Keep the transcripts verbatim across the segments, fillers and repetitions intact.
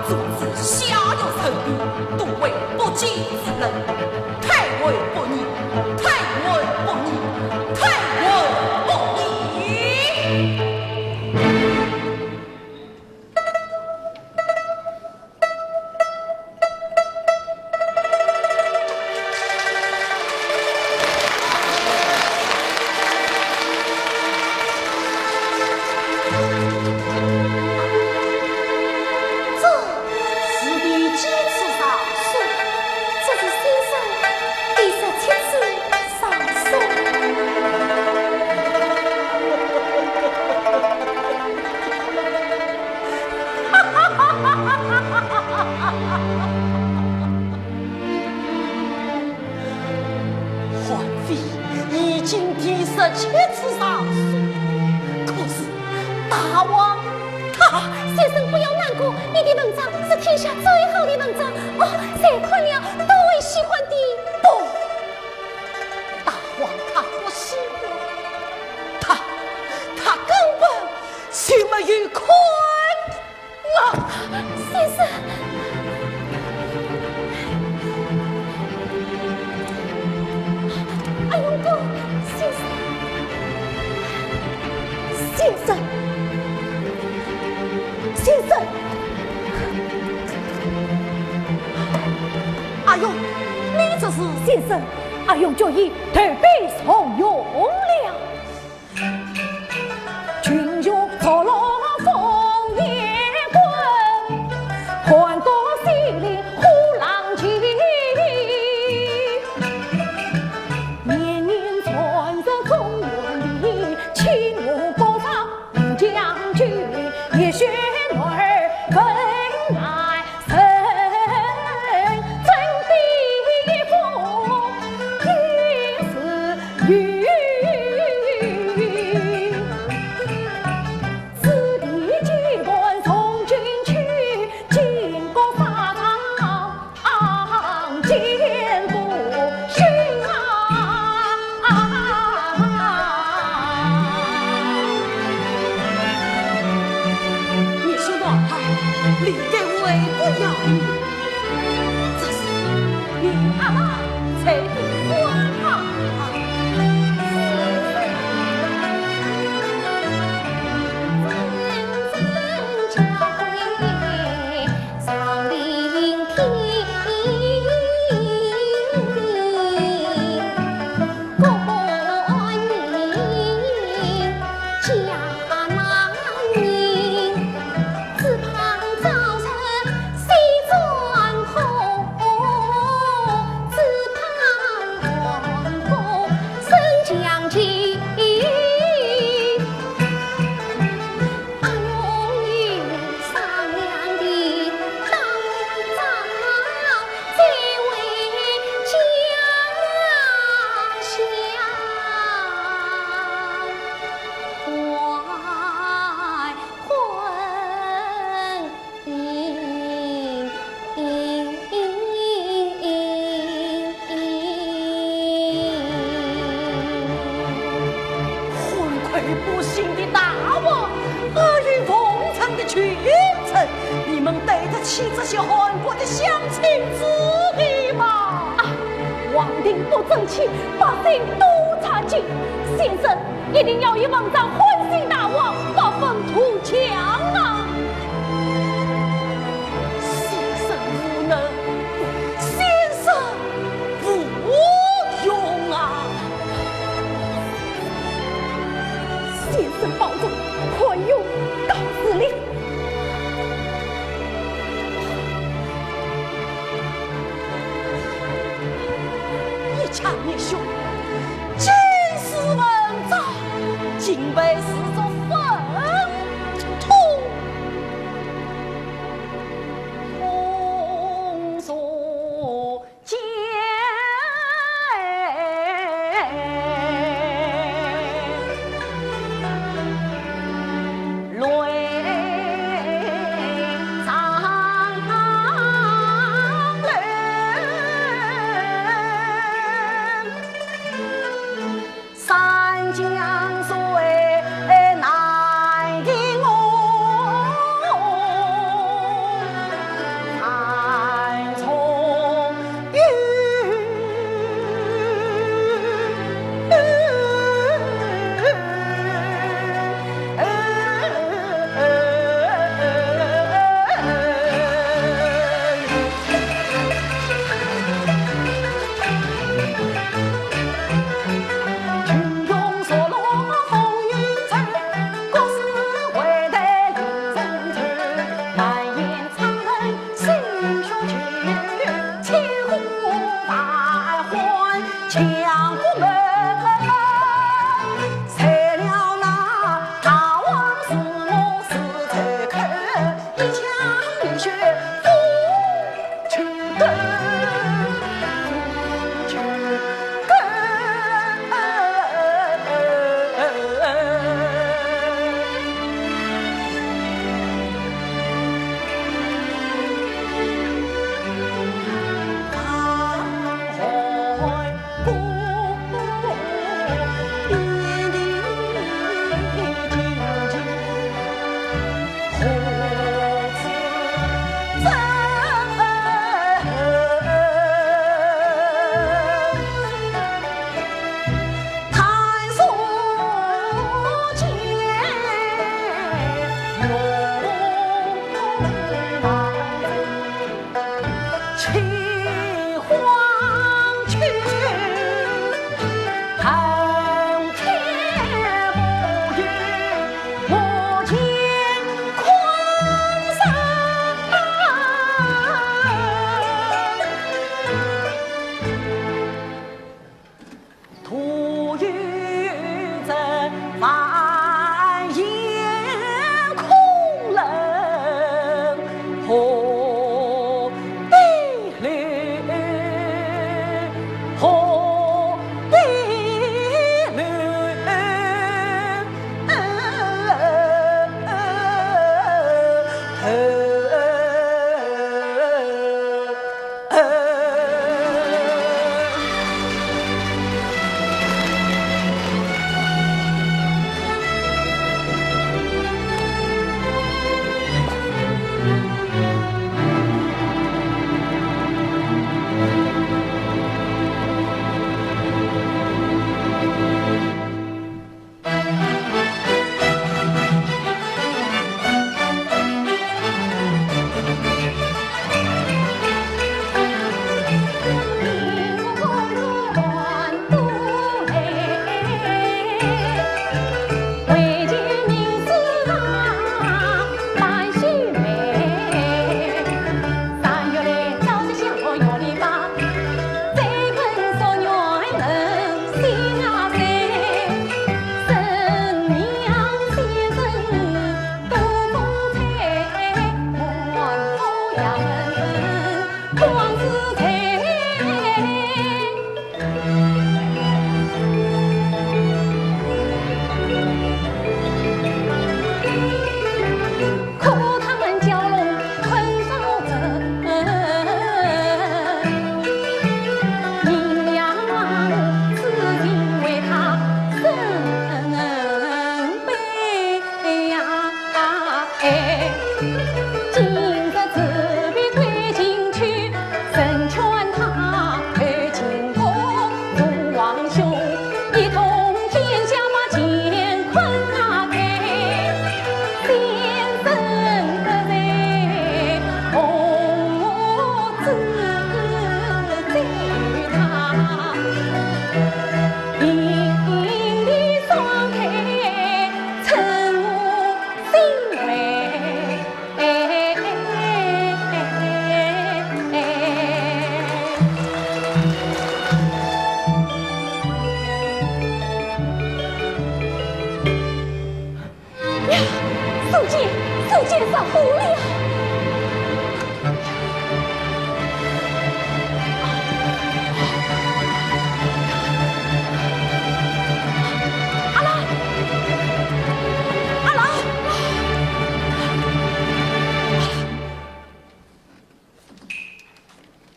子夏朝臣民，都为不义之人，太为不义，太为不义，太为不义！这是第几次上诉？这是先生第十七次上诉。韩非已经第十七次上诉，可是大王他……啊，先生不要难过，你的文章是天下最好的文章，哦，谁看了都会喜欢的。不，大王他不喜欢，他，他根本就没有看啊！先生，阿勇哥，先生，先生，先生，阿勇，你这是……先生，阿勇决意投奔曹营了。 群雄逐鹿烽烟滚，汉歌西陵虎狼骑。年年传说中原地，青龙高上五将军，热血男儿更爱 人争第一夫，也是有。子弟结伴从军去，金戈沙场见不逊啊！ 你说的话，你对我不要命，这是你阿妈才的官啊！昏聵不幸的大王，阿谀奉承的群臣，你们对得起这些韩国的乡亲子弟吗？啊，皇帝不争气，百姓都着急。先生， 一定要以文章唤醒大王，发愤图强啊！先生无能，先生无用啊！先生保重，快用告辞令。 一腔热血，尽是文章，敬佩是种粪土。同坐间。见上火了。阿郎，阿郎。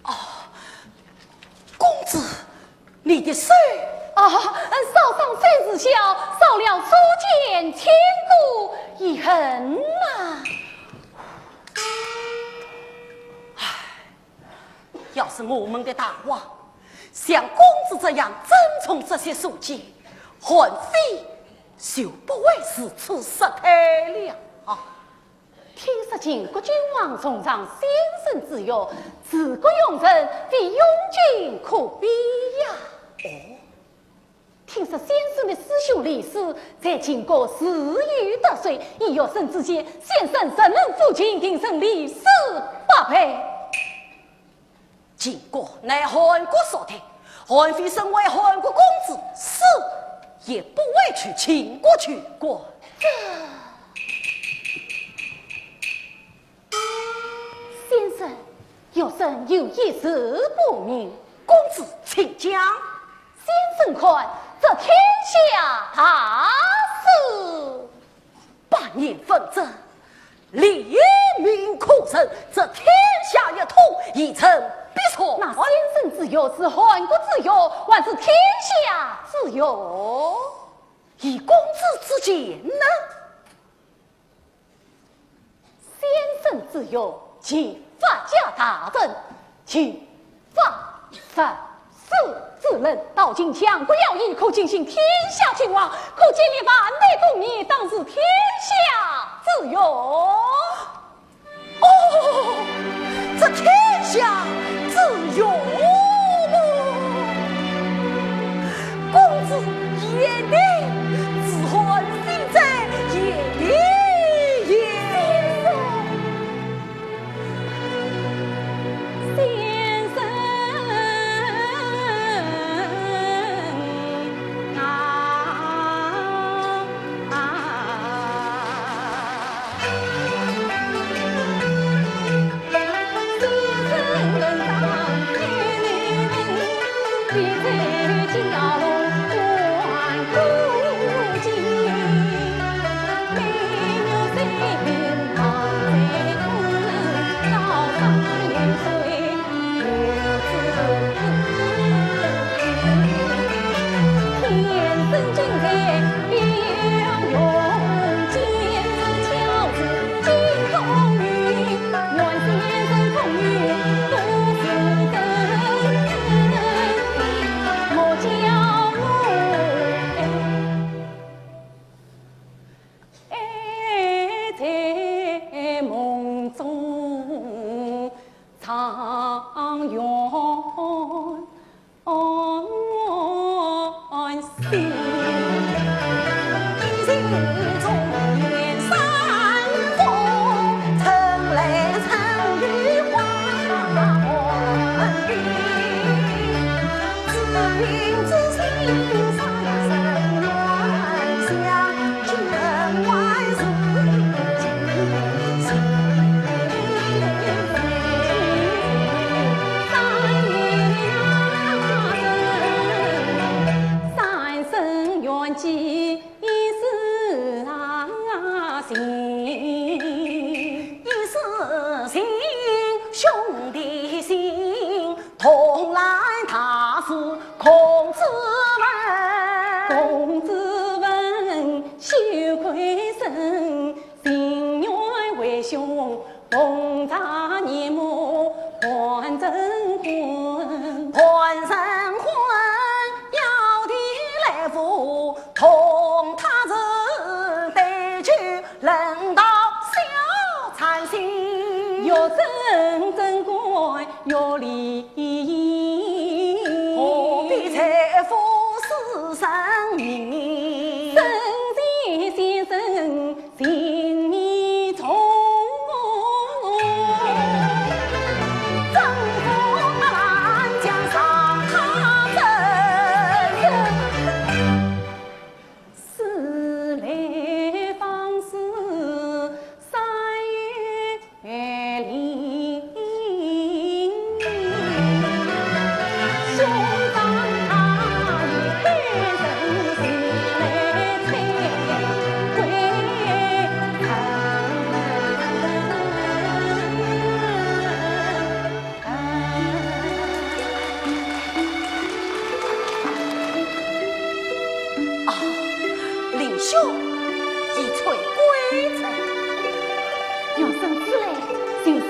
哦，公子，你的手。啊，烧伤虽是小，少了初见千古遗恨呐。唉，要是我们的大王像公子这样珍重这些书简，韩非就不会如此失态了啊。 听说秦国君王崇尚先生之约，治国用人，非用君可比呀。哦，听说先生的师兄李斯在秦国自有得罪，以学生之见，先生若能辅秦，定胜李斯百倍。 秦国乃韩国所定，韩非身为韩国公子，死也不会去秦国求官。这，先生，学生有一事不明。公子请讲。先生看，这天下大势， 百年纷争，黎民苦困，这天下一统，一人必错。那先生之约是韩国之约，还是天下之约？依公子之见呢？先生之约，即法家大政，即 法、法、治之人，道尽强国要义，可尽兴天下兴亡，可建立万代功业，当是天下之用。哦，这天下之用么？公子言的，子桓心哉，言的也。 先生啊，啊。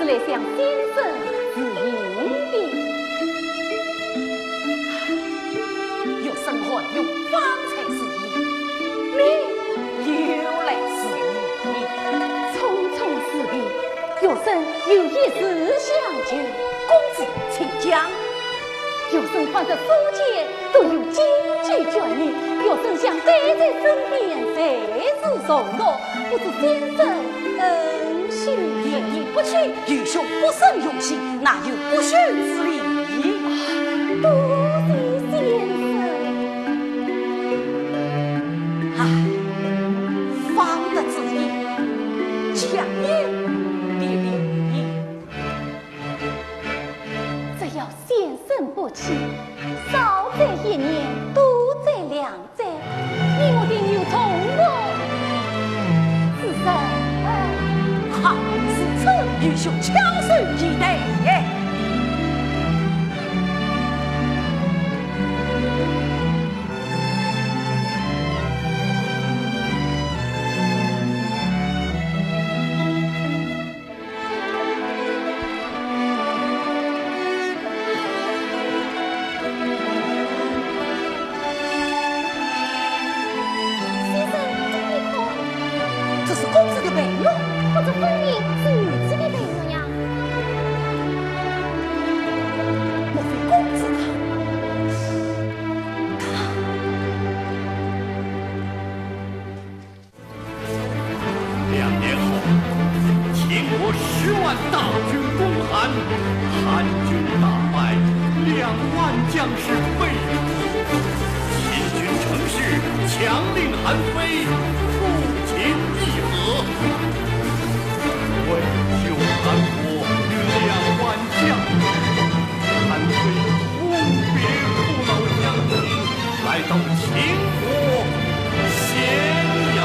来向先生致意的。学生含有方才之意，你又来致意。匆匆之礼，学生有一事相求。公子，请讲。学生看这书间都有金句卷语，学生想带在身边，随时重读，不知先生恩许。愿意不取，愚兄不胜用心，哪有不许之理？多谢先生。唉，方德之意，强言的礼。只要先生不弃，少则一年，多则两 这，你我定有重逢之日。好，如此愚兄翘首以待。先生，你看。这是公子的被窝。可这分明是女子的被窝呀。莫非公子他，他…… 两年后，秦国十万大军攻韩，韩军大败，两万将士被俘。秦军乘势强令韩非不请议和，为救韩国与两万将士，韩非痛别父老乡亲， 来到秦国咸阳。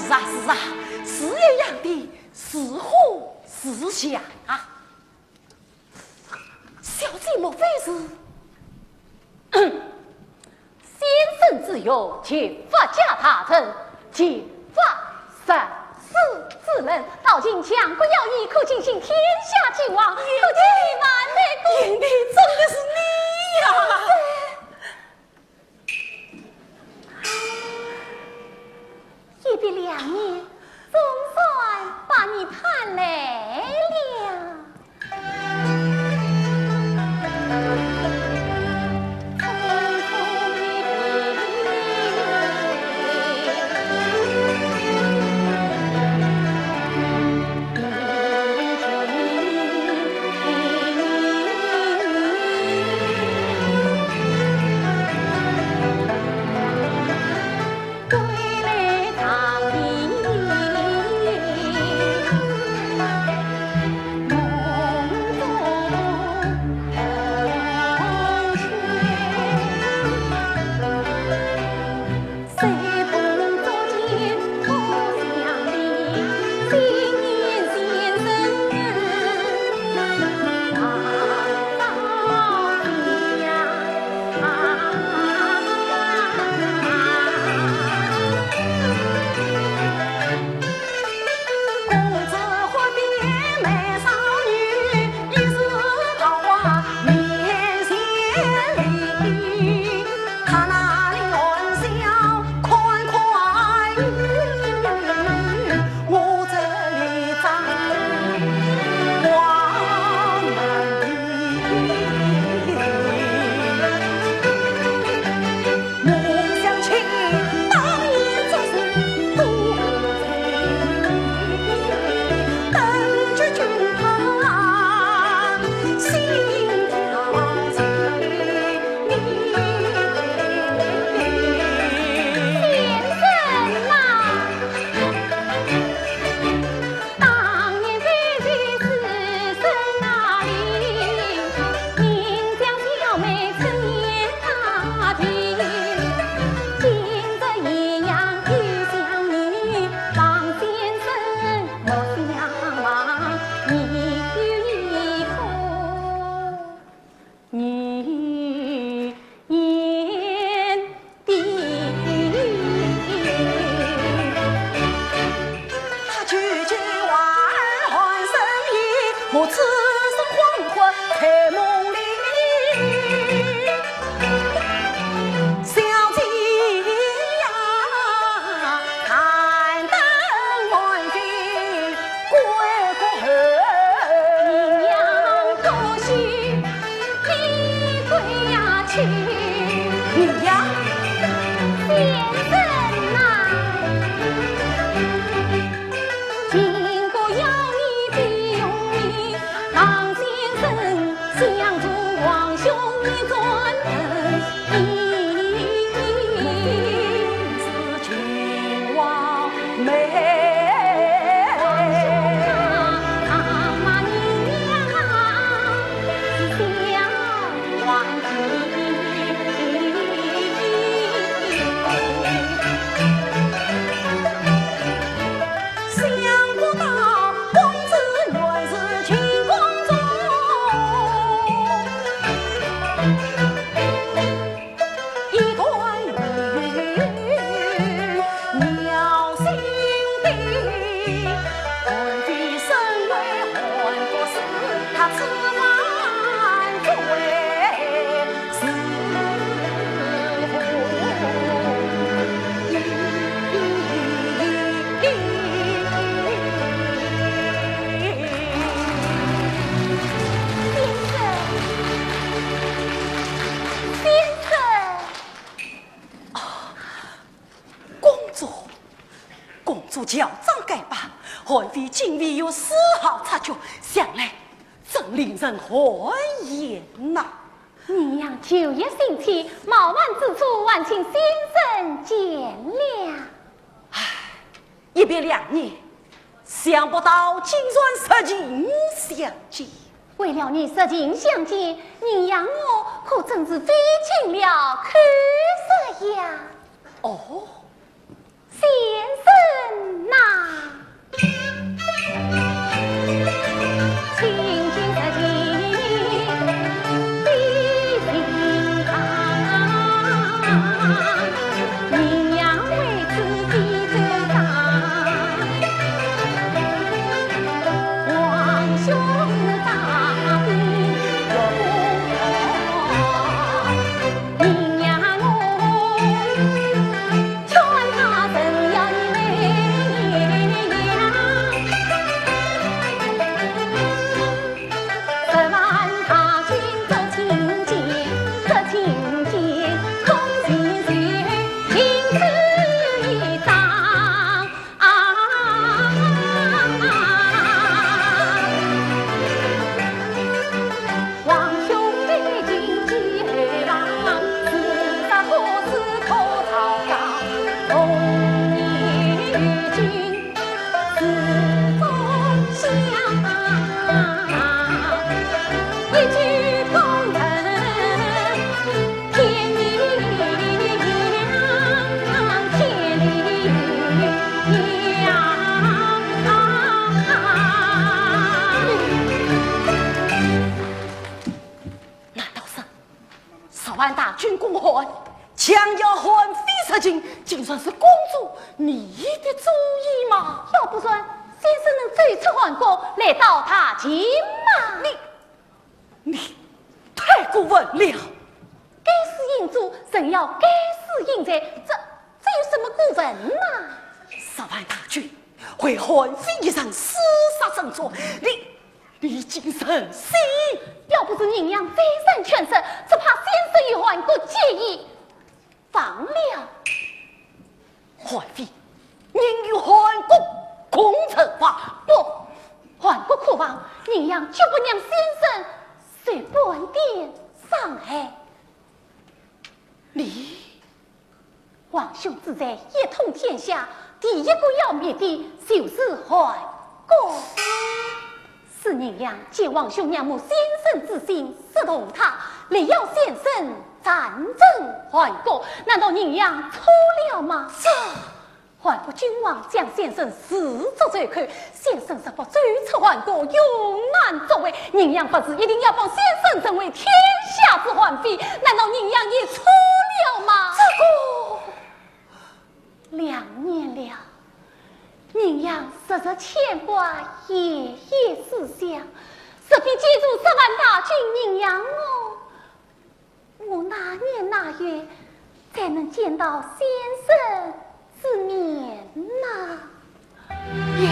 是啊，是啊，是鸳鸯的，是和是祥啊。小姐莫非是？先生之忧，全法家大人，全法生死之人，道尽强国要义，可尽兴天下兴亡，可解万难苦。原来真的是你呀！ 一别两年，总算把你盼来了。先生，先生。啊，公主，公主，乔装改扮，韩非竟未有丝毫察觉，想来真令人汗颜呐。 鸳鸯旧业心切，冒犯之处，还请先生见谅。唉，一别两年，想不到竟然实情相见。为了你实情相见，鸳鸯我可真是费尽了口舌呀。哦，先生。难道是十万大军攻汉，强要汉妃入京，竟然是公主你的主意吗？要不然，先生能走出汉国，来到大秦吗？你，你太过分了！该死英主，人要该死英才，这，这有什么过分吗？十万大军，为汉妃一人厮杀征战，你，你竟存心！要不是宁阳再三劝说，只怕先生与汉国结义忘了。汉妃，宁与汉国共存吧。不，汉国可亡，宁阳决不让先生受半点伤害。你 皇兄之才一统天下，第一个要灭的就是汉国。是宁阳见皇兄仰慕先生之心，识同他，力邀先生战胜汉国，难道宁阳错了吗？这 汉国君王将先生视作仇寇，先生若不走出汉国，永难作为。宁阳发誓一定要帮先生成为天下之汉妃，难道宁阳也错了吗？这个，两年了，宁阳时时牵挂，夜夜思想，若非借助十万大军，宁阳我 我哪年哪月才能见到先生之面呐？呀，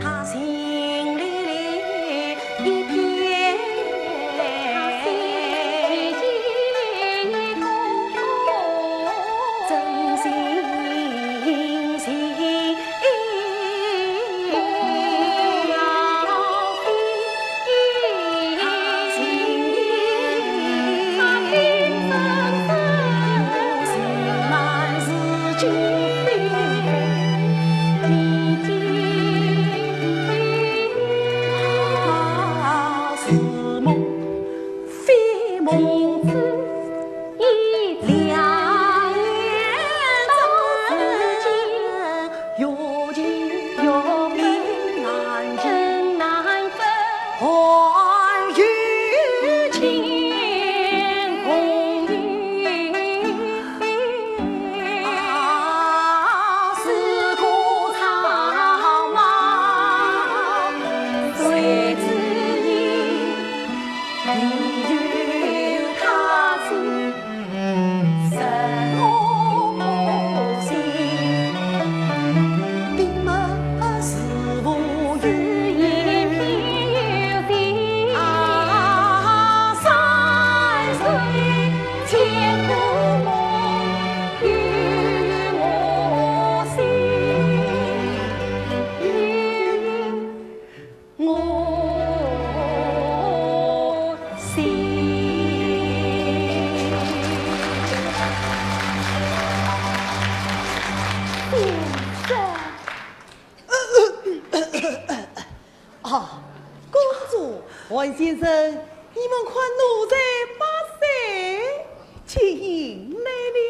他心里一片，他心里一空空，真心 非母子，一两眼到如今，有情有义难分，难分，还有情同义。啊，是个草帽谁知你 你与他是什么心？并没是无缘，啊，山水千古梦，与我心。 我心。先生。啊，公主，韩先生，你们看奴才八岁，就迎来了。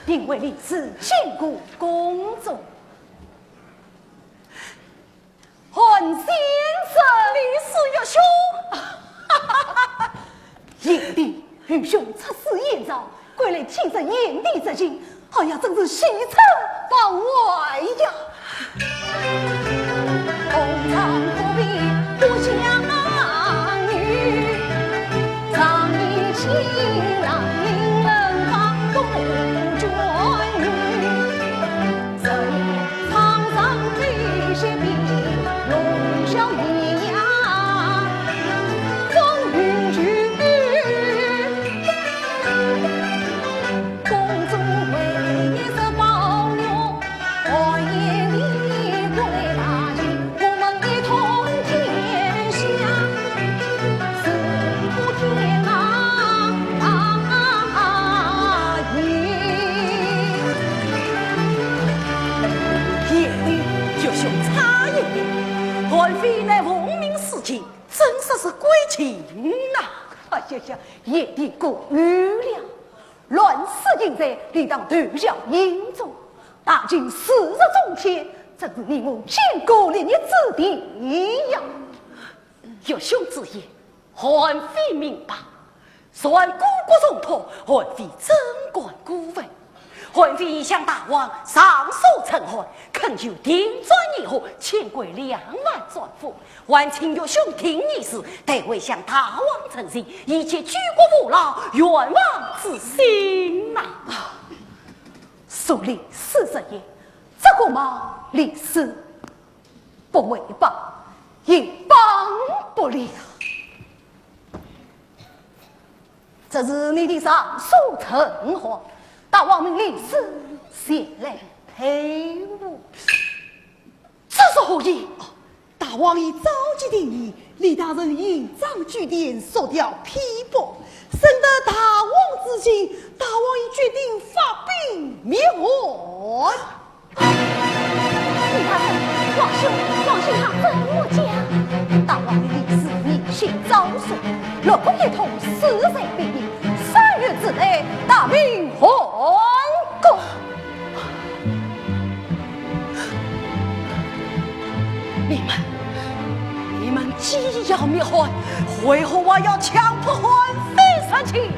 因为你是见过公主。韩先生。李师爷兄。 贤弟，愚兄出使燕赵，归来听说贤弟之情，好呀，真是喜出望外呀。非乃闻名四境，真说是鬼境呐！哎呀呀，也的过于了。乱世淫贼，理当投效刑中。大清四十重天，正是你我建国立业之地呀。岳兄之言， 韩非明白，虽然故国重托，韩非怎敢辜负。韩非已向大王上书陈汉，恳求停转议和，欠归两万簪服。还请岳兄听一时，待会向大王陈情，以解举国父老冤枉之心呐。书里四十言，这个嘛，理是 不为报，也帮不了。这是你的尚书陈汉，大王命李斯前来陪我。这是何意？大王已召集廷议，理当趁营帐聚典，速调批驳，深得大王之心，大王已决定发兵灭汉。 李大人，王兄，王兄他怎么讲？大王命李斯严刑峻法，六国一统，势在必行，三月之内大明汉国。你们，你们既要灭汉，为何还要强迫韩非成亲？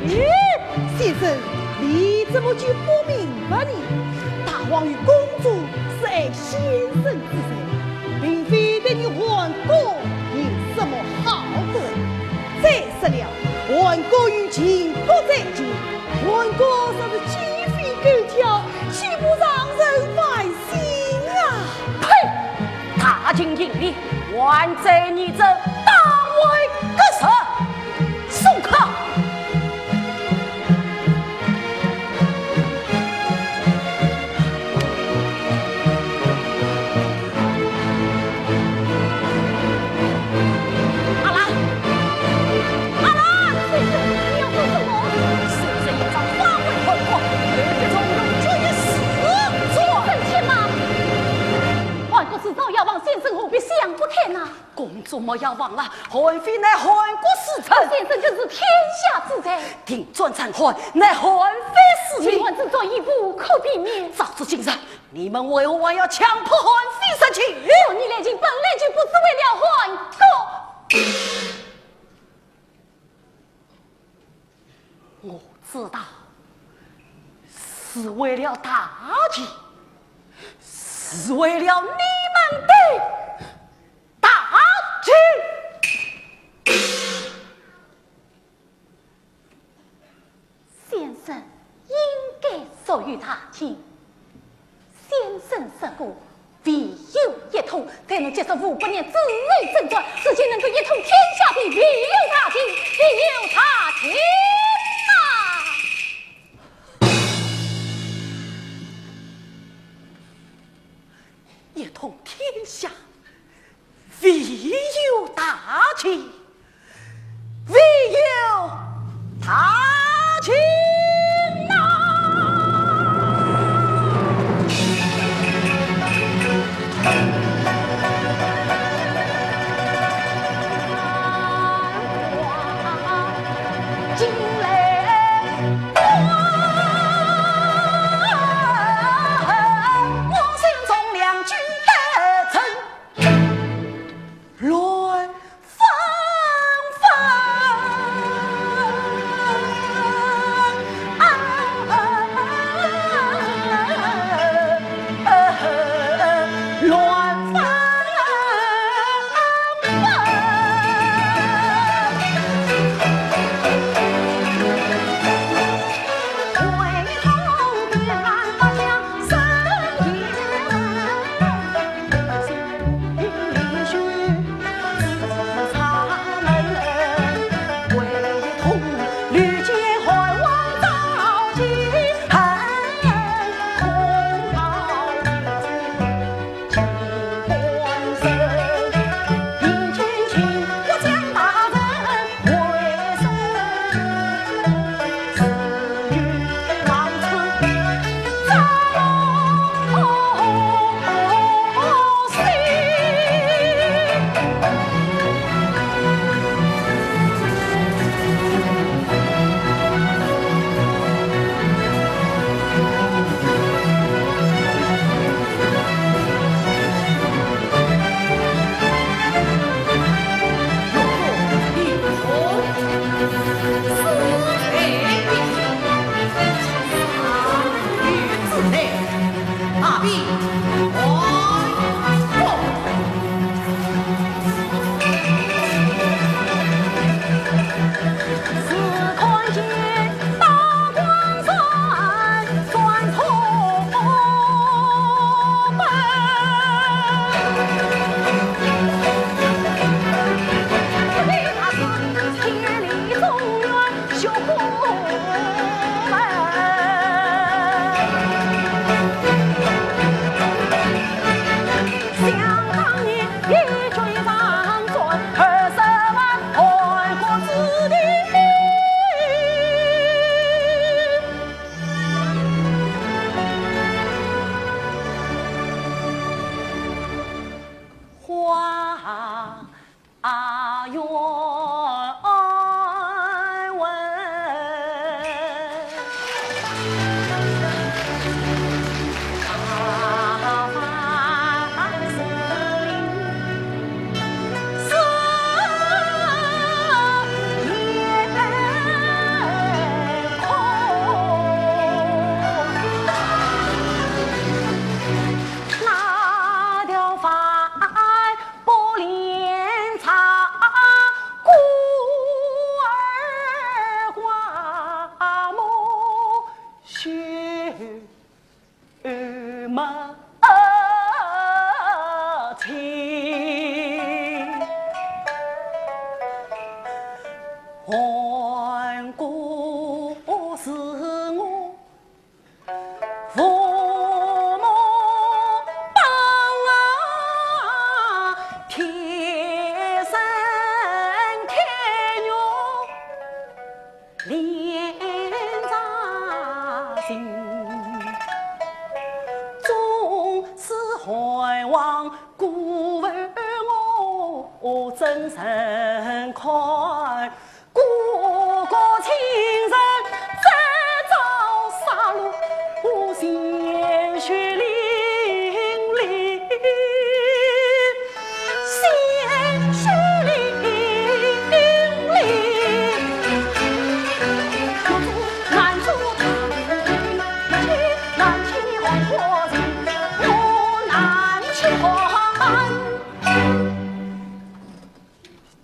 先生，你怎么就不明白呢？ 大王与公主是爱先生之人，并非对你韩国有什么好感。再说了，韩国与秦国在肩，韩国若是鸡飞狗跳，岂不让人烦心啊？呸！大秦秦理，还在你这大魏国时。 松开！阿兰，阿兰，先生，你要做什么？先生已遭法外通国，刘备从容就一死罪。先生且慢，韩国迟早要亡，先生何必想不开呢？ 公主莫要忘了，韩非乃韩国使臣。先生就是天下之才。定转陈汉乃韩非使命。秦汉之作已无可避免。早知今日，你们为何还要强迫韩非成亲？你来秦本来就不是为了韩国。 我知道，是为了大秦，是为了你们的大秦。先生应该属于大秦。 先生说过，唯有一统，才能结束五百年之内征战，如今能够一统天下的，唯有大秦，唯有大秦啊！一统天下，唯有大秦。 唯有大秦呐！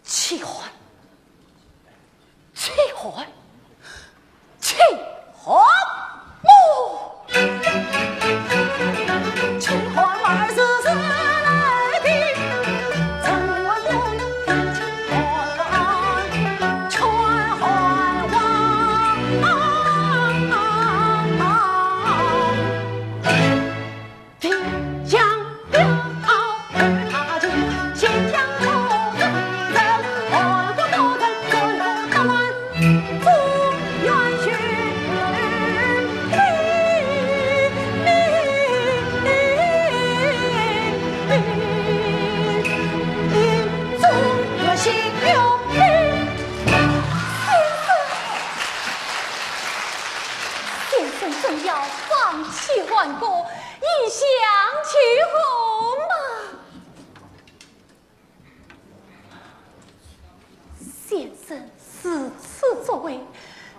气寒，气寒，气寒么！气寒二字是来的，怎会不能气寒？全寒王。 先生真要放弃欢歌，一向秋荷吗？先生如此作为，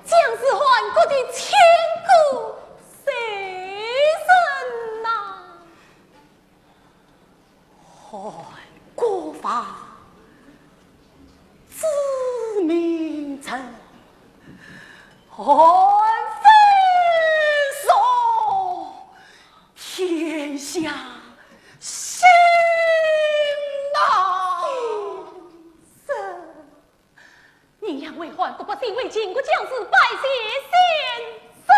将是韩国的千古罪人呐！ 寒歌亡，子民沉，寒飞送，天下兴呐！ 你要为韩国百姓，为秦国将士拜谢先生。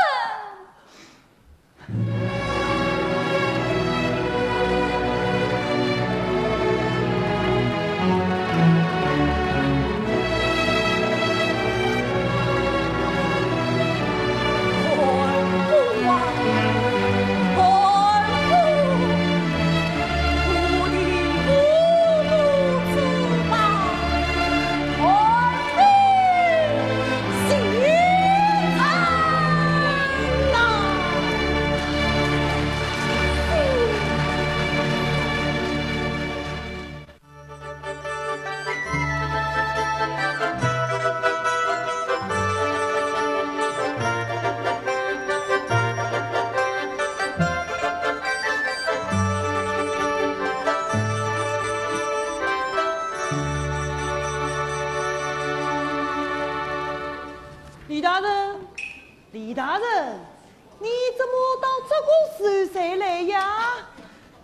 呀？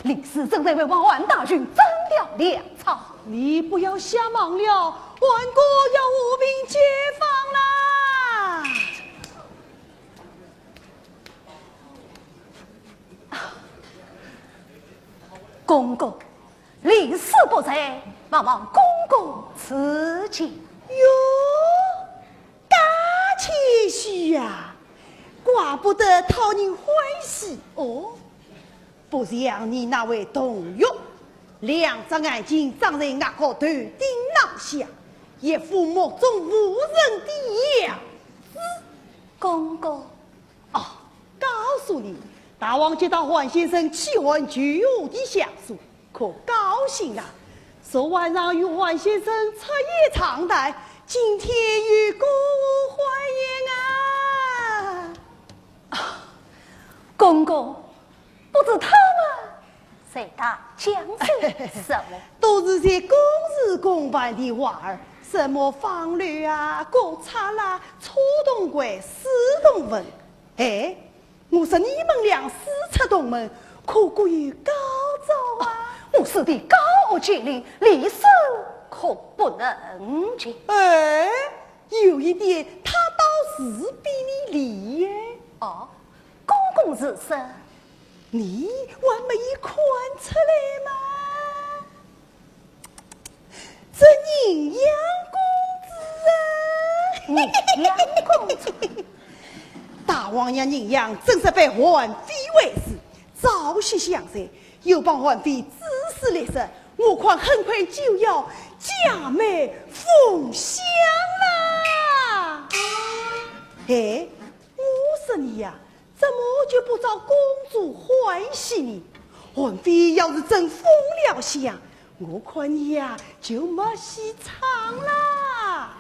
李斯正在为王安大军征调粮草。你不要瞎忙了，韩国要和平解放啦！公公，李斯不在，望望公公赐教。哟， 大谦虚呀，怪不得讨人欢喜哦。不像你那位同学，两只眼睛长在额角头顶浪向，一副目中无人的样子。公公。哦，告诉你，大王接到韩先生弃韩求和的降书， 可高兴啊！昨晚上与韩先生吃夜长谈，今天又歌舞欢宴啊！公公，不知他们在打讲些什么？都是些公事公办的话儿，什么方略啊、国策啦、车同轨、四同文。哎， 我说你们俩师出同门，可各有高招啊？我师弟高傲机灵，李斯可不能及。哎，有一点他倒是比你厉耶。哦，公公是说？你还没有看出来吗？ 这宁阳公子啊！宁阳公子？大王让宁阳正式拜韩非为师，早些想在，又帮韩非指使来说，我看很快就要假冒封相啦。哎，我说你呀， 怎么就不招公主欢喜呢？韩非要是真封了相，我看你呀就没戏唱啦。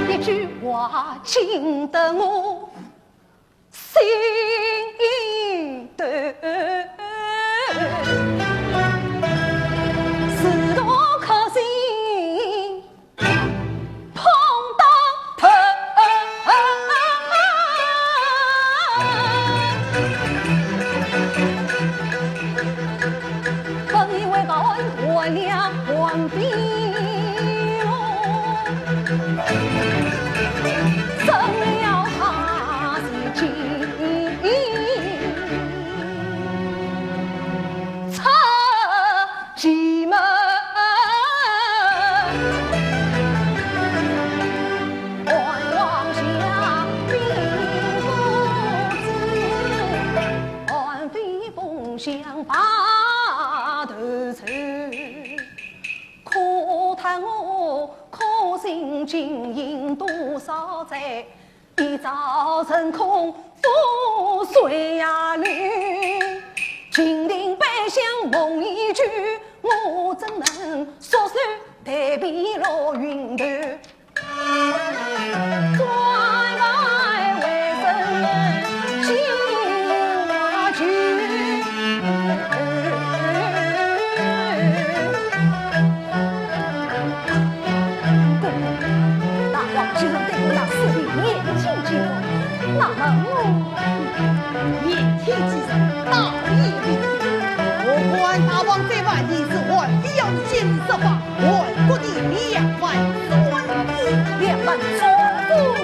一句话惊得我心抖，自动可信 碰到头。本以为保安换了黄飞龙，怎料他是金 出奇门，万望相命不知，韩非封相把头抽。可叹我苦心经营多少载， 一朝成空覆水呀流。金陵百姓梦已久，我怎能束手待毙落云头？转来为人救啊救。 大王既然对我那师弟言听计从，那么我言听计从，倒也理解。我看大王在外地是还非要你今日设法，韩国的两万总兵。两万总兵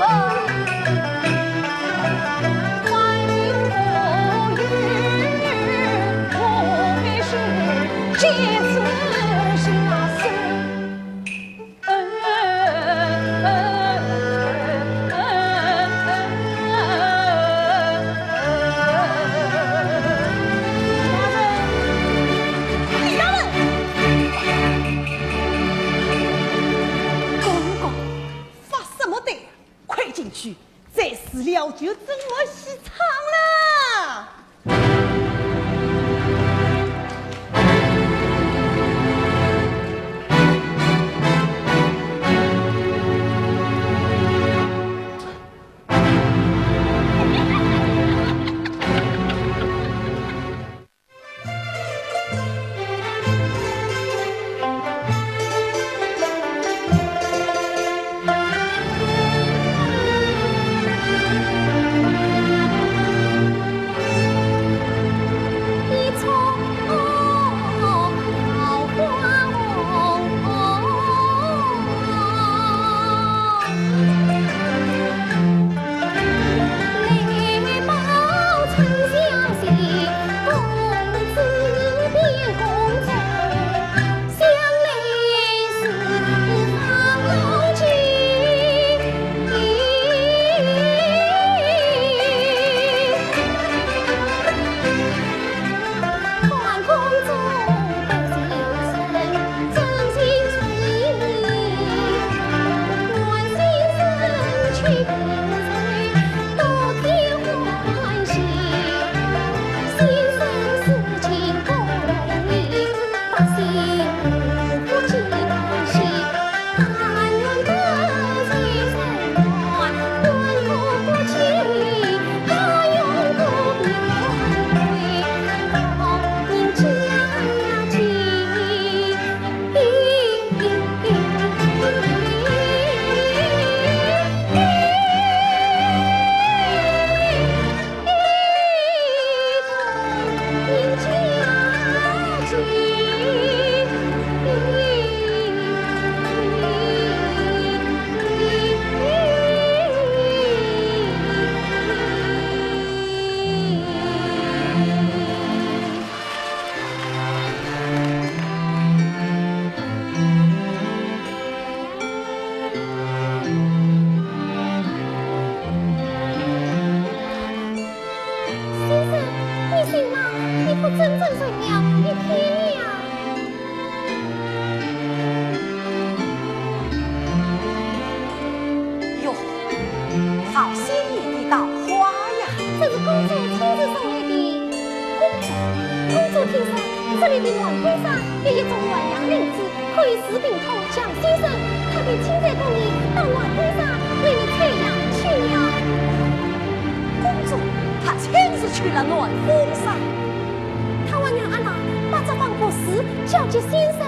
我整整忍了一天了。哟，好鲜艳的桃花呀！这是公主亲自送来的。公主，公主听说这里的栾峰山有一种栾阳灵芝，可以治病痛、降心神，她便亲自带你到栾峰山为你采药去了。公主，她亲自去了栾峰山。她还让阿郎把这方果树交给先生。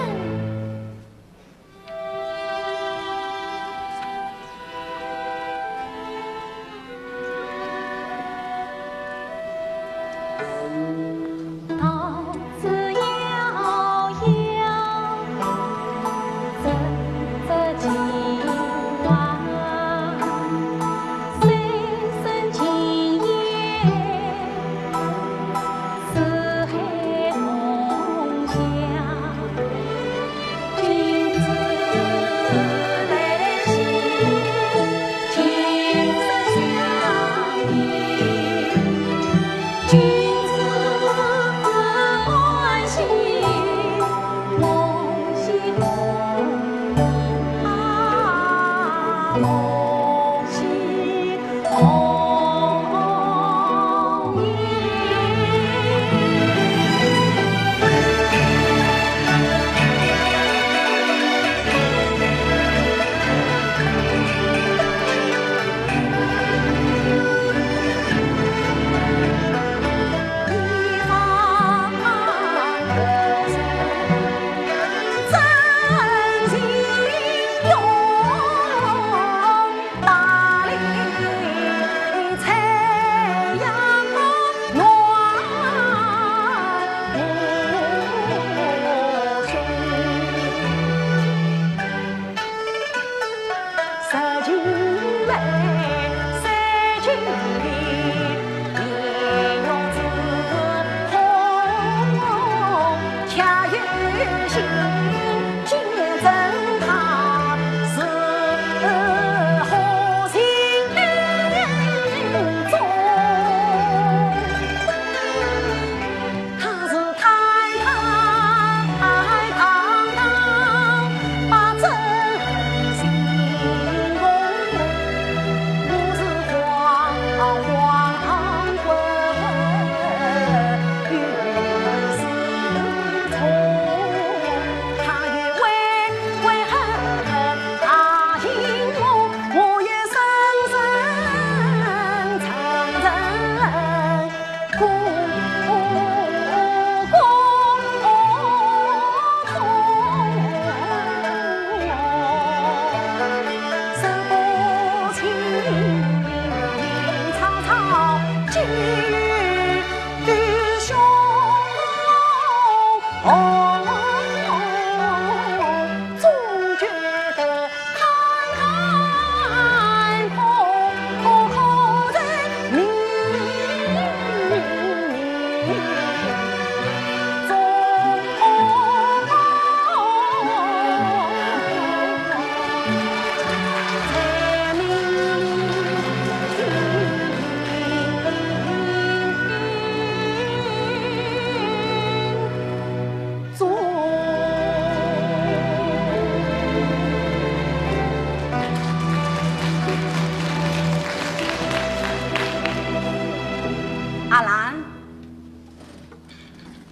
阿兰，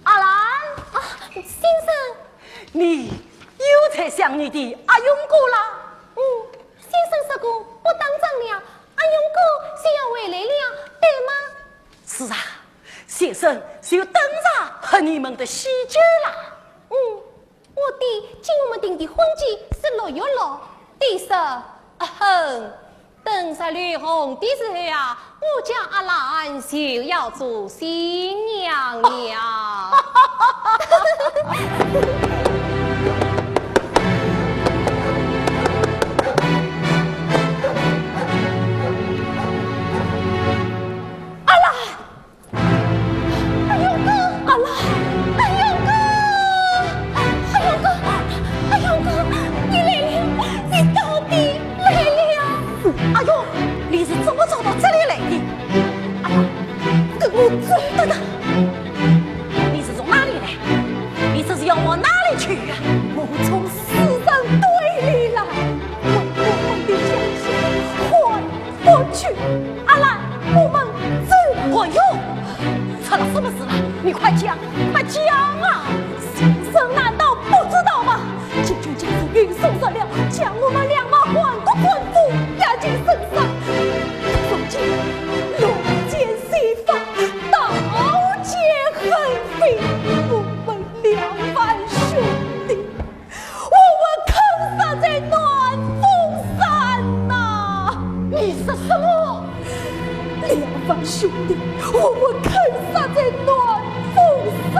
阿兰，啊，先生。你又在想你的阿勇哥啦？嗯，先生说过不打仗了，阿勇哥就要回来了，对吗？是啊，先生就等着喝你们的喜酒啦。嗯，我爹给我们订的婚期是六月六，第十，啊哼，等十六红的时候啊，我家阿兰就要做新娘了。阿兰！ 阿勇哥，阿兰，阿勇哥，阿勇哥，阿勇哥，你来了，你到底来了。阿勇，你是怎么走到这里来的？阿兰，跟我走的。你出了什么事了？你快讲，快讲啊！先生难道不知道吗？金军将士运送上了，将我们两万汉国政府押进深山。如今乱箭齐发，刀剑横飞，我们两万兄弟，我们坑杀在暖风山呐！你说什么？两万兄弟，我们坑杀在暖风山。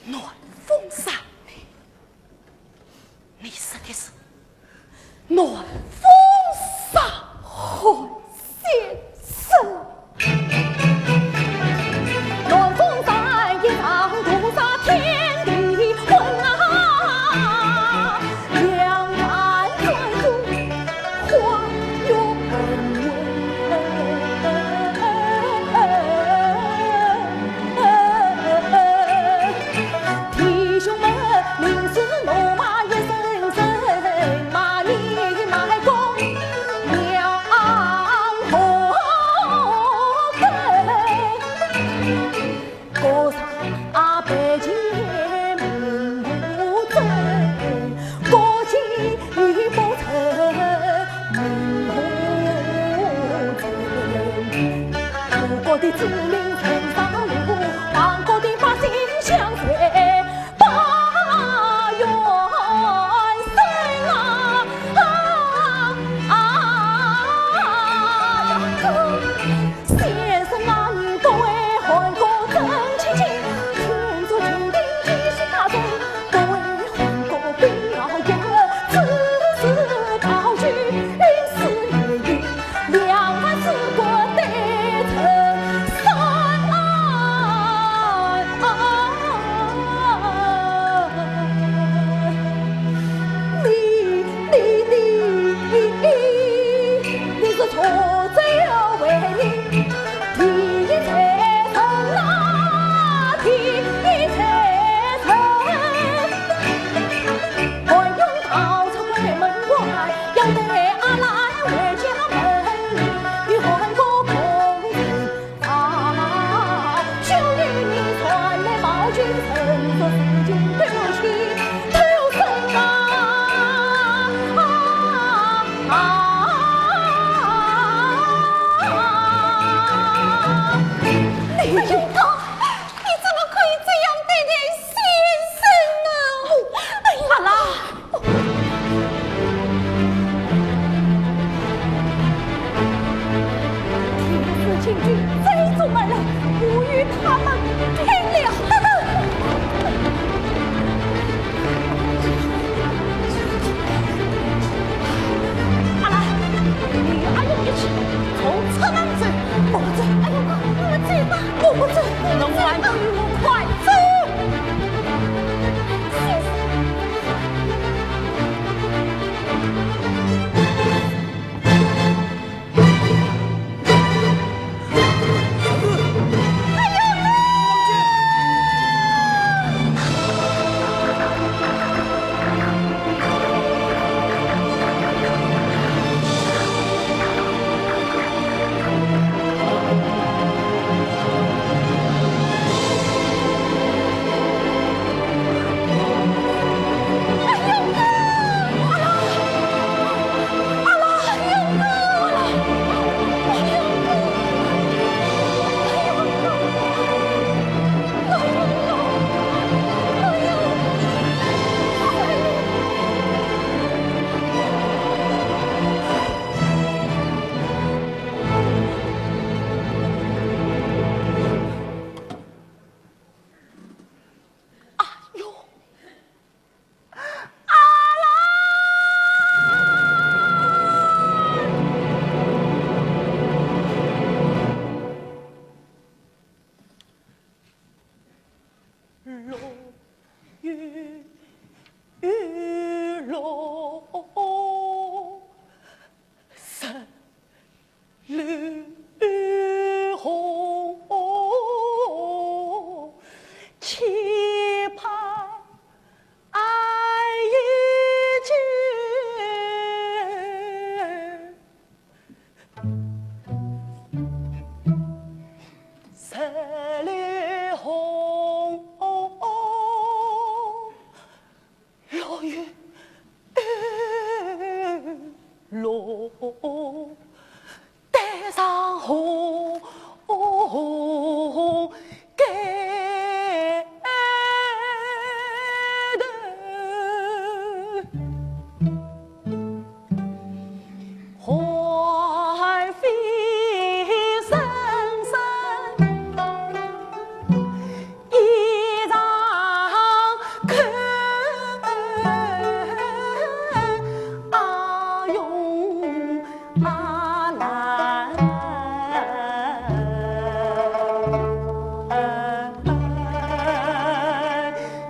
暖风山？你说的是暖风山？好先生。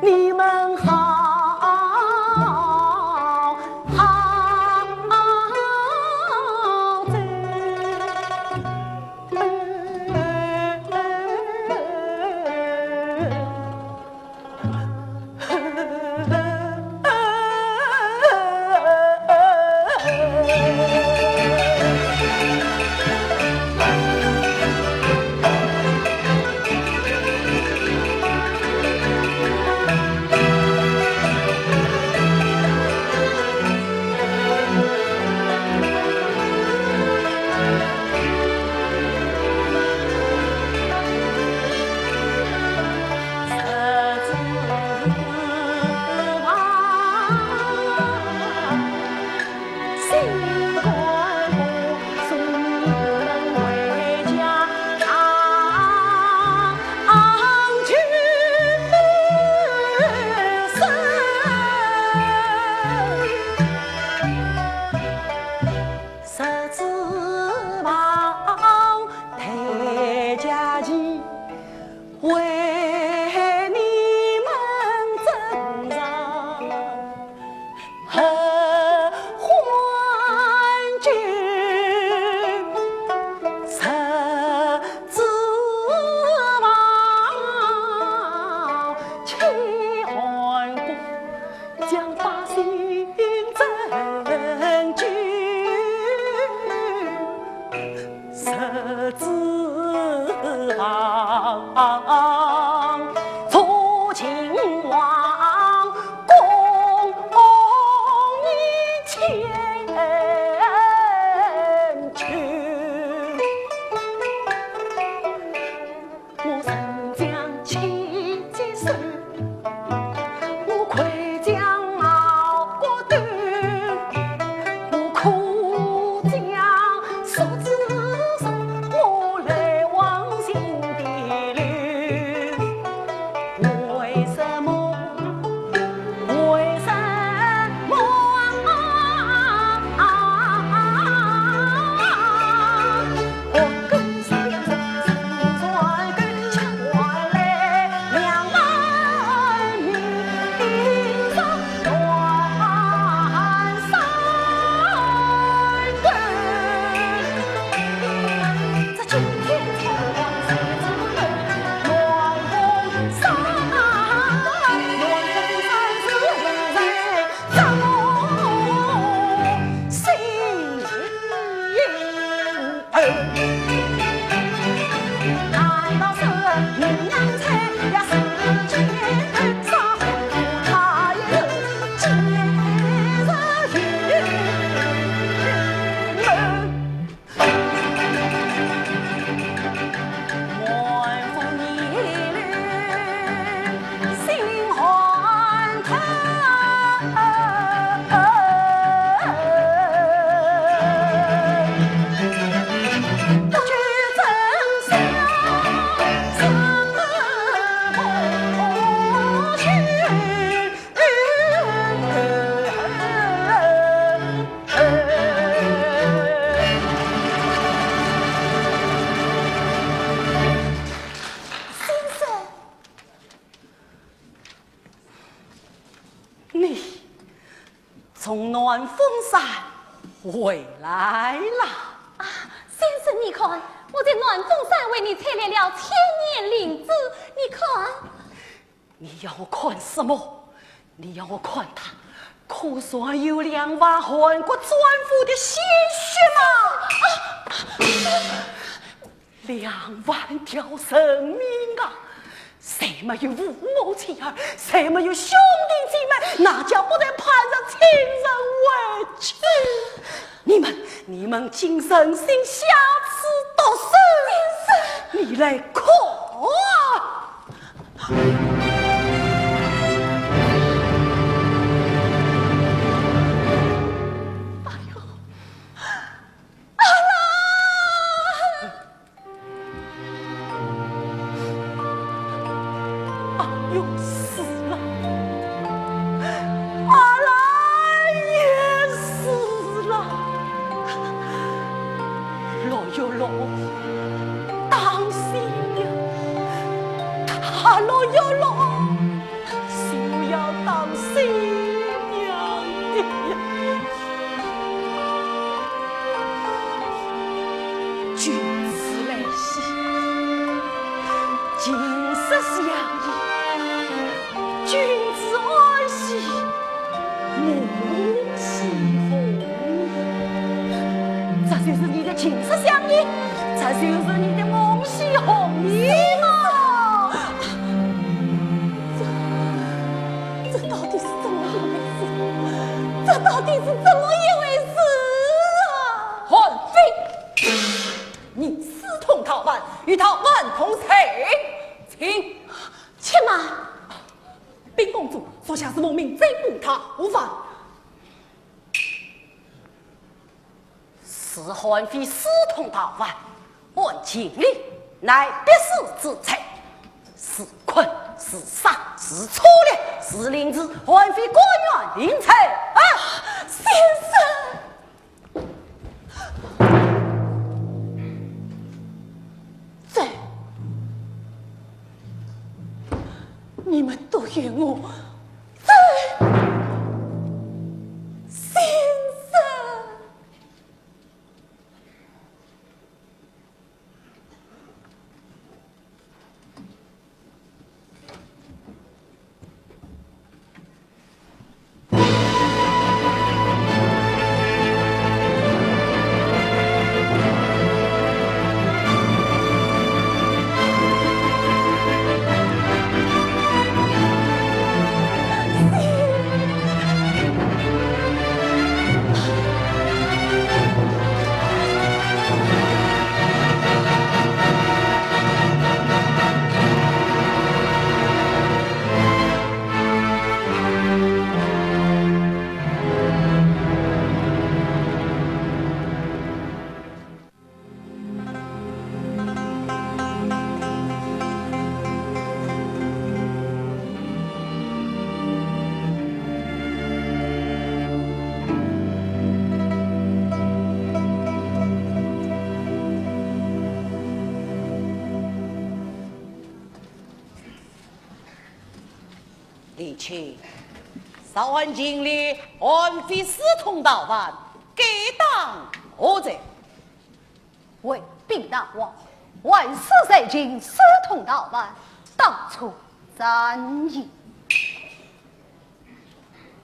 你们好好走。十字旁，抬轿旗，为你们争上合欢酒。十字旁，起欢歌。 将百姓拯救。十字旁，坐秦王，功名千秋。 我身将千斤重，我盔甲傲骨头，我可将束之绳，我来往心底里。为什么？为什么？ 先生，你从暖风山回来了。啊，先生，你看，我在暖风山为你采来了千年灵芝，你看。 你要我看什么？你要我看它可算有两万汉国战俘的鲜血吗？啊！两万条人命啊！谁没有父母妻儿？谁没有兄弟姐妹？哪家不得盼着亲人回去？你们，你们竟忍心下此来看啊！哎呦，阿兰！ 阿勇死了，阿兰也死了。老爷老，当心呀，大老爷老，是我要当心呀。 君子来兮，琴瑟相依；君子爱兮，梦兮红。这就是你的琴瑟相依，这就是你的梦兮红吗？这，这到底是怎么一回事？这到底是怎么一回事啊？韩非，你私通陶范，与陶范同罪，请。且慢！禀公主，属下是奉命追捕陶范。是韩非私通陶范，按情理乃必死之罪。是困，是杀，是粗掠，是凌迟，韩非甘愿领罪。啊，先生！ 这，你们都与我走，先生。 李卿，按情理，韩非私通陶范，该当何罪？回禀大王，韩非私通陶范，当处斩矣。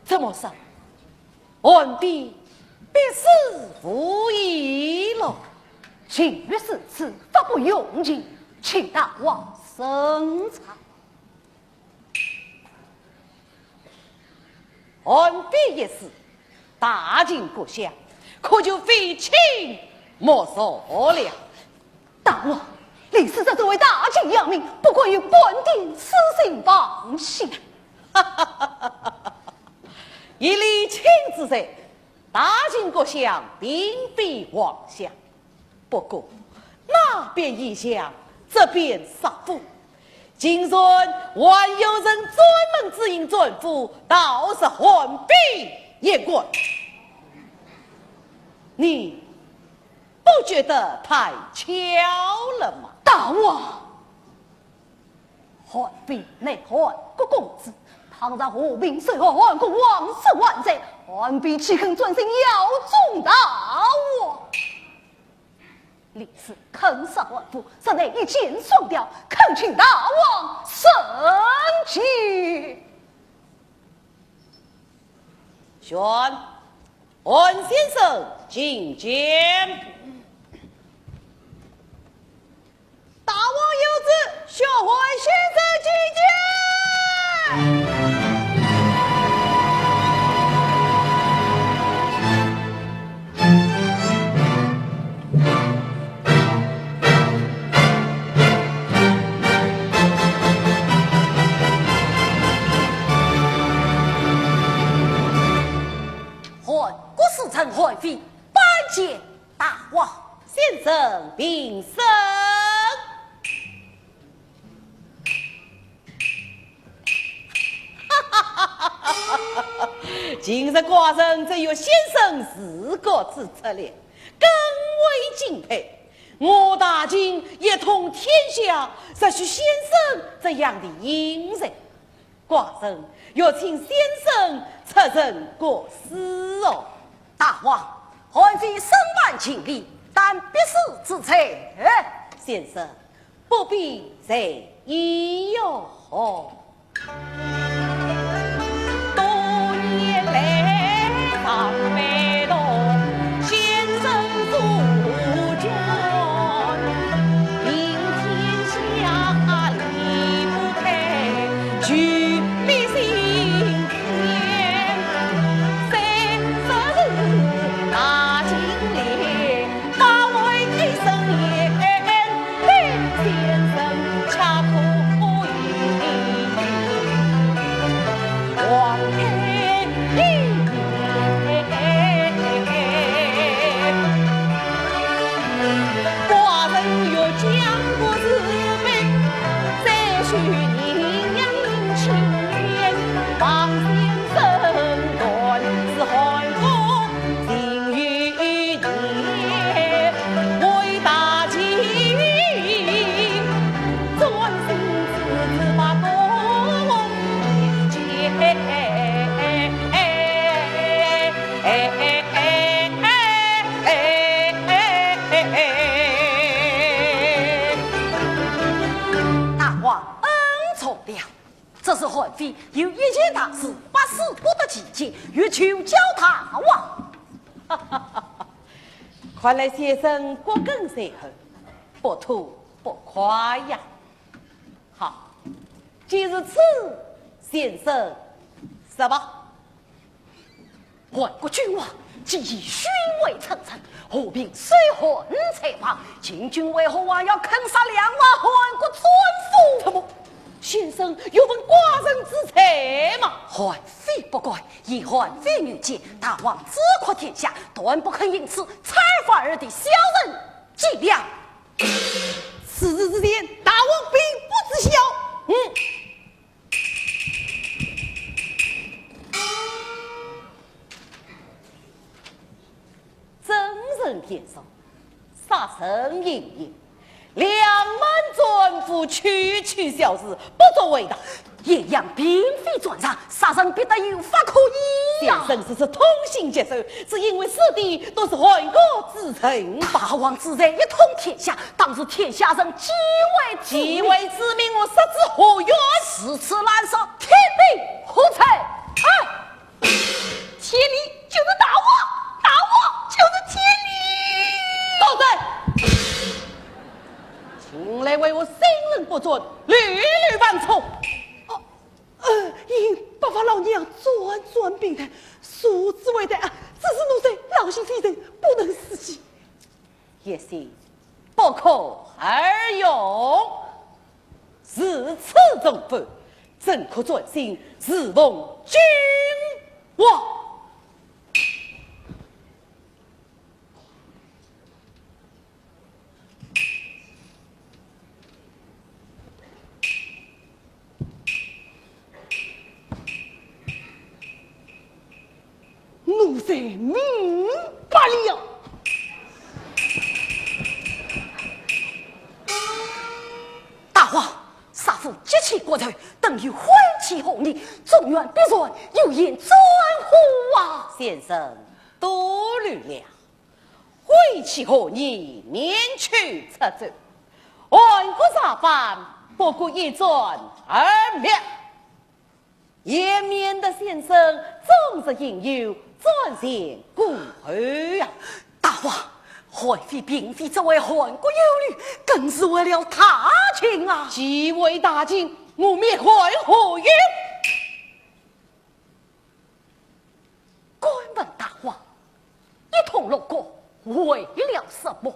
怎么说？ 韩非必死无疑了。情欲是此，法不容情，请大王审查。韩非一死，大秦国相可就废寝没灶了。大王，李斯这位大秦要民，不过与半点私心妄心。以李卿之罪， 大秦国相并非妄想，不过那边一想，这边杀夫，竟然还有人专门指引战俘，盗杀韩非一官。你不觉得太巧了吗？大王！ 韩非乃韩国公子，倘若和平，随后韩国王室万载，韩非岂肯专心效忠大王？李斯坑杀韩馥，实乃一箭双雕，恳请大王圣鉴。 宣，韩先生觐见。大王有旨，宣韩先生觐见。平身。今日寡人只有先生自个指出了，更为敬佩。我大秦一统天下，只需先生这样的英才。 寡人有请先生出任国师哦。大王，韩非身犯禁礼，但必死之罪。先生，不必在意哟。多年来，常被动，先生主权，平天下离不开 举目心间，三十日大金莲，化为一身烟，被先生恰可以王配。 寡人欲将国事办，再续莺莺青年，望先生断此寒肝情与念，为大秦专心致志把功名建。 大王恩重了，这是韩非有一件大事，百思不得其解，欲求教大王。看来先生骨鲠在喉，不吐不快呀。好，既如此，先生说吧。 韩国君王既已讯为臣臣，何必收韩采访？秦军为何还要坑杀两万韩国战俘？怎么，先生有问寡人之罪吗？韩非不敢，以韩非愚见，大王治国天下，断不肯因此拆凡儿的小人脊梁。此事之前，大王并不知晓。嗯。 真人变上，杀人行刑，两万战俘区区小事，不足为大。咸阳并非战场，杀人必得有法可依呀。先生只是痛心疾首，只因为死的都是韩国之臣。大王之罪一统天下，当是天下人既为之命，既为之命，我杀之何怨？如此拦杀，天理何在？哎！ 天理就是大王，大王就是天理。住嘴！近来为何心仁不准，屡屡犯错？哦，呃，因白发老娘专专病榻，受之为大啊，只是奴才劳心费神，不能自己。 一心不可二用，如此重负，怎可专心侍奉君王？奴才明白了。大王，杀父及其国仇，等于毁其后业，中原必乱，有言转乎啊。先生多虑了。 毁其后业，免去出奏。韩国造反，不过一砖二木，也免得先生终日应酬，瞻前顾后啊。大王，韩非并非只为韩国忧虑，更是为了大秦啊。既为大秦，我灭韩何用？ 敢问大王，一统六国为了什么？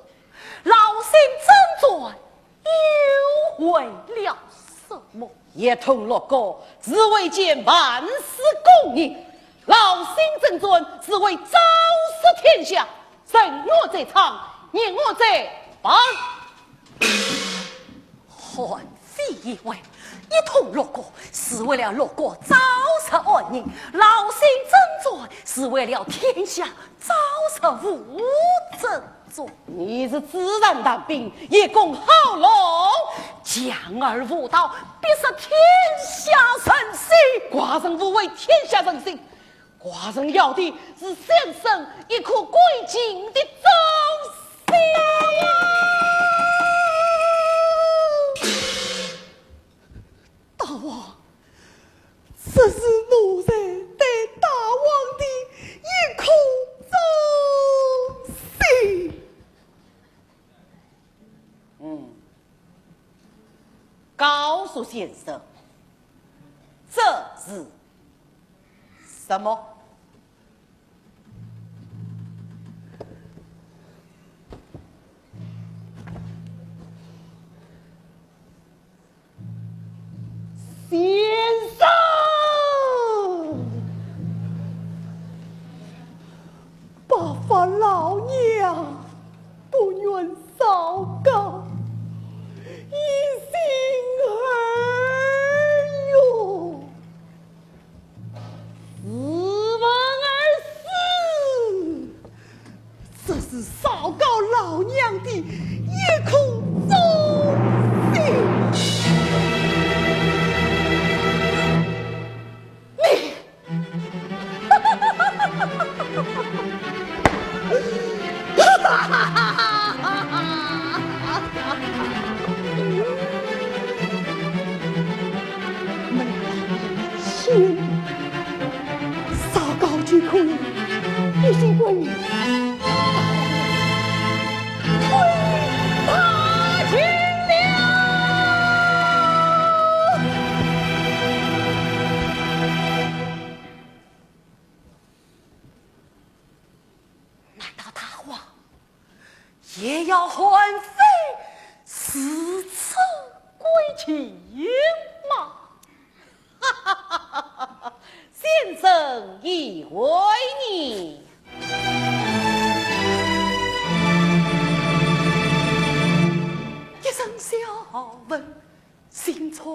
劳心征战又为了什么？一统六国是为建万世功业，劳心征战是为昭示天下，人我在床，业我在放！韩非一为，一统六国，是为了六国招纳安宁；劳心征战，是为了天下招纳武则。 你是自然大兵，一功好龙。强而无道，必失天下人心。寡人无为天下人心，寡人要的是先生一颗归京的忠心呀！大王，这是奴才对大王的一颗忠心。 嗯，告诉先生，这是什么？先生，白发老娘不愿 昭告，一心儿哟，自刎而死，这是昭告老娘的一颗忠心。你 没有亲，昭告就可以，一心归你。 难道大王也要韩非四次归秦吗？先生意会呢？一声笑问心穿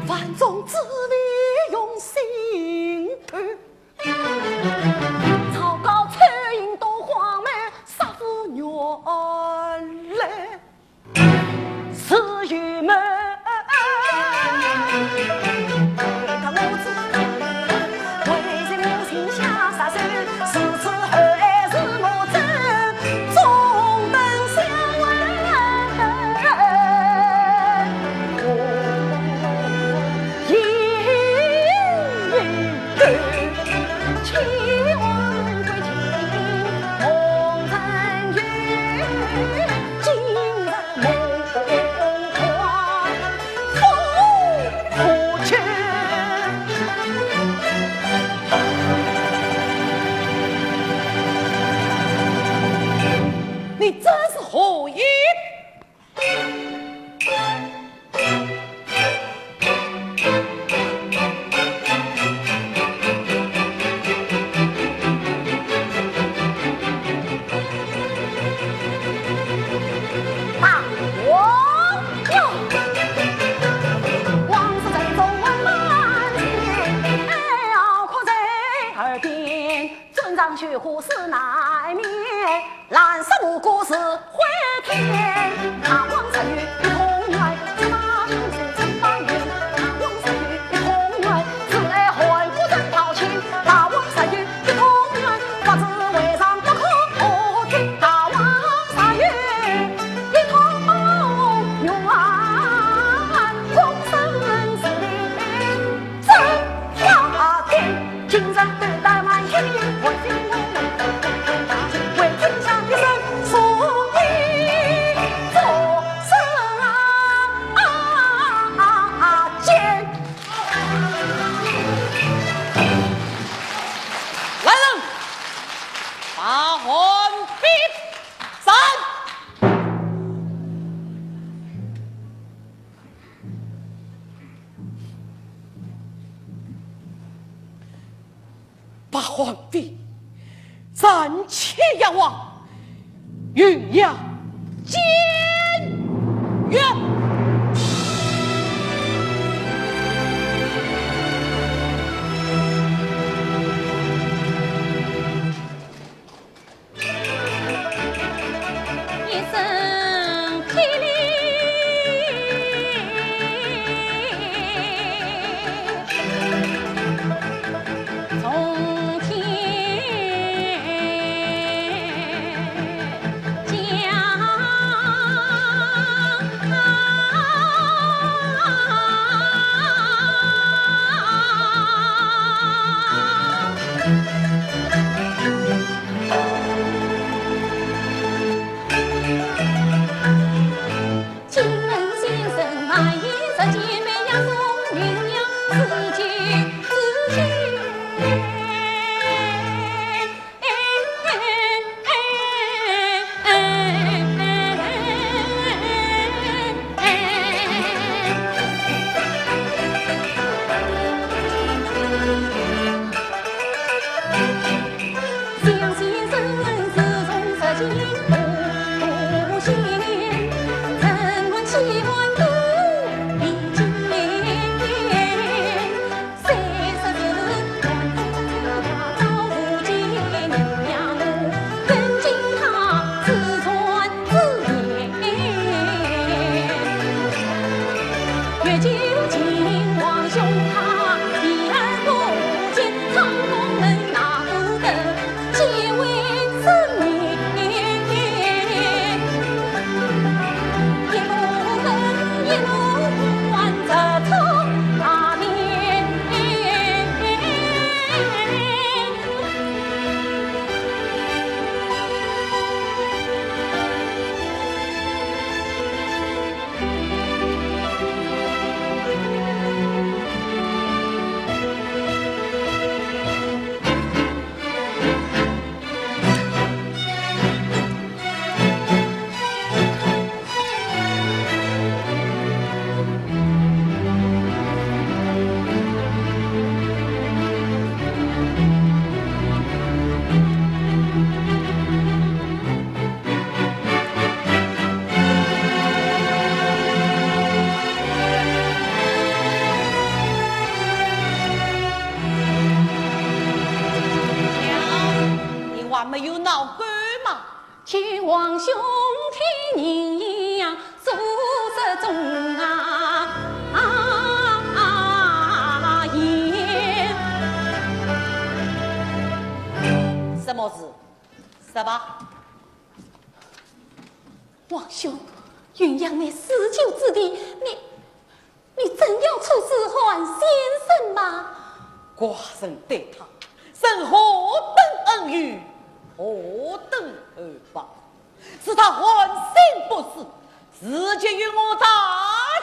万众之危用心头，昭告秋云都荒漠杀无缘来，是愚昧。 你这是何意？ 大王哟！王师在众万万千，哎呀，哭在耳边，尊上雪花是难眠，难舍无故是回天。大王十月同元，这把兵是真把命。大王十月同元，是来汉武人道歉。大王十月 一同愿，不知为上不可听。大王十月一同愿，终身是你真要定。今日对待满天，我心中为君上一生所以。云阳见月。你还没有闹够吗？ 什么事？说吧。王兄，云阳乃诗酒之地，你，你真要出此寒先生吗？寡人对他生何等恩怨，何等厚报，使他寒心不死，自觉与我打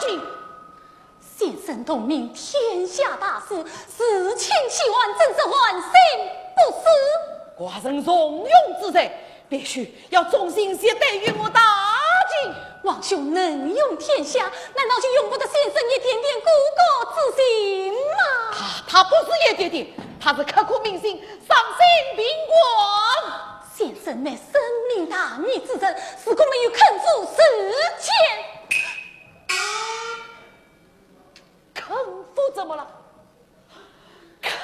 情。先生同名天下大事，自请弃暗，怎是寒心不死？寡人从容之罪， 必须要忠心绝对与我打情。王兄能容天下，难道就容不得先生一点点骨肉之情吗？他，他不是一点点，他是刻骨铭心，丧心病狂。先生乃深明大义之人，如果没有肯赴事前， 肯赴怎么了？肯赴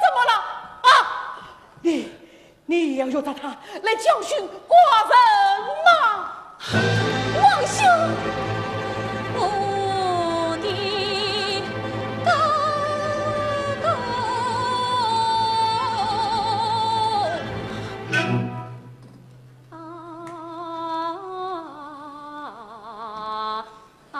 怎么了？啊！你，你要用着他来教训寡人吗？王兄，我的哥哥。啊！ 啊！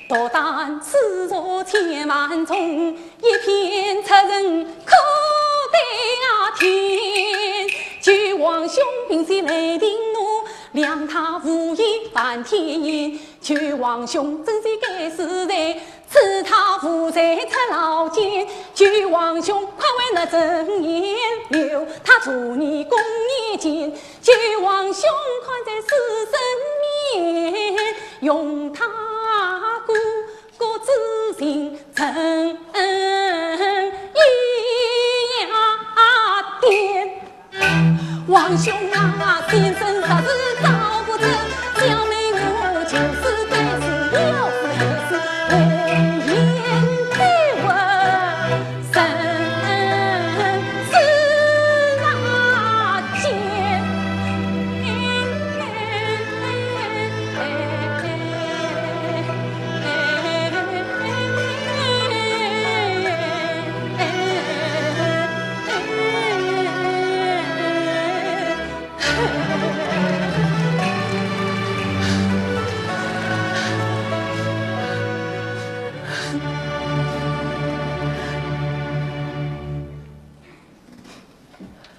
独担此责千万重，一片赤诚可对天。救王兄并肩来定路，谅他无意犯天意。救王兄真是该死罪， 此他无罪出老奸，救王兄快为那真言留，他助你共眼前，救王兄看在世人面，容他哥哥之情真一点。 王兄啊，先生若是找不着，小妹我就是该死要死，为言不问，生死那间。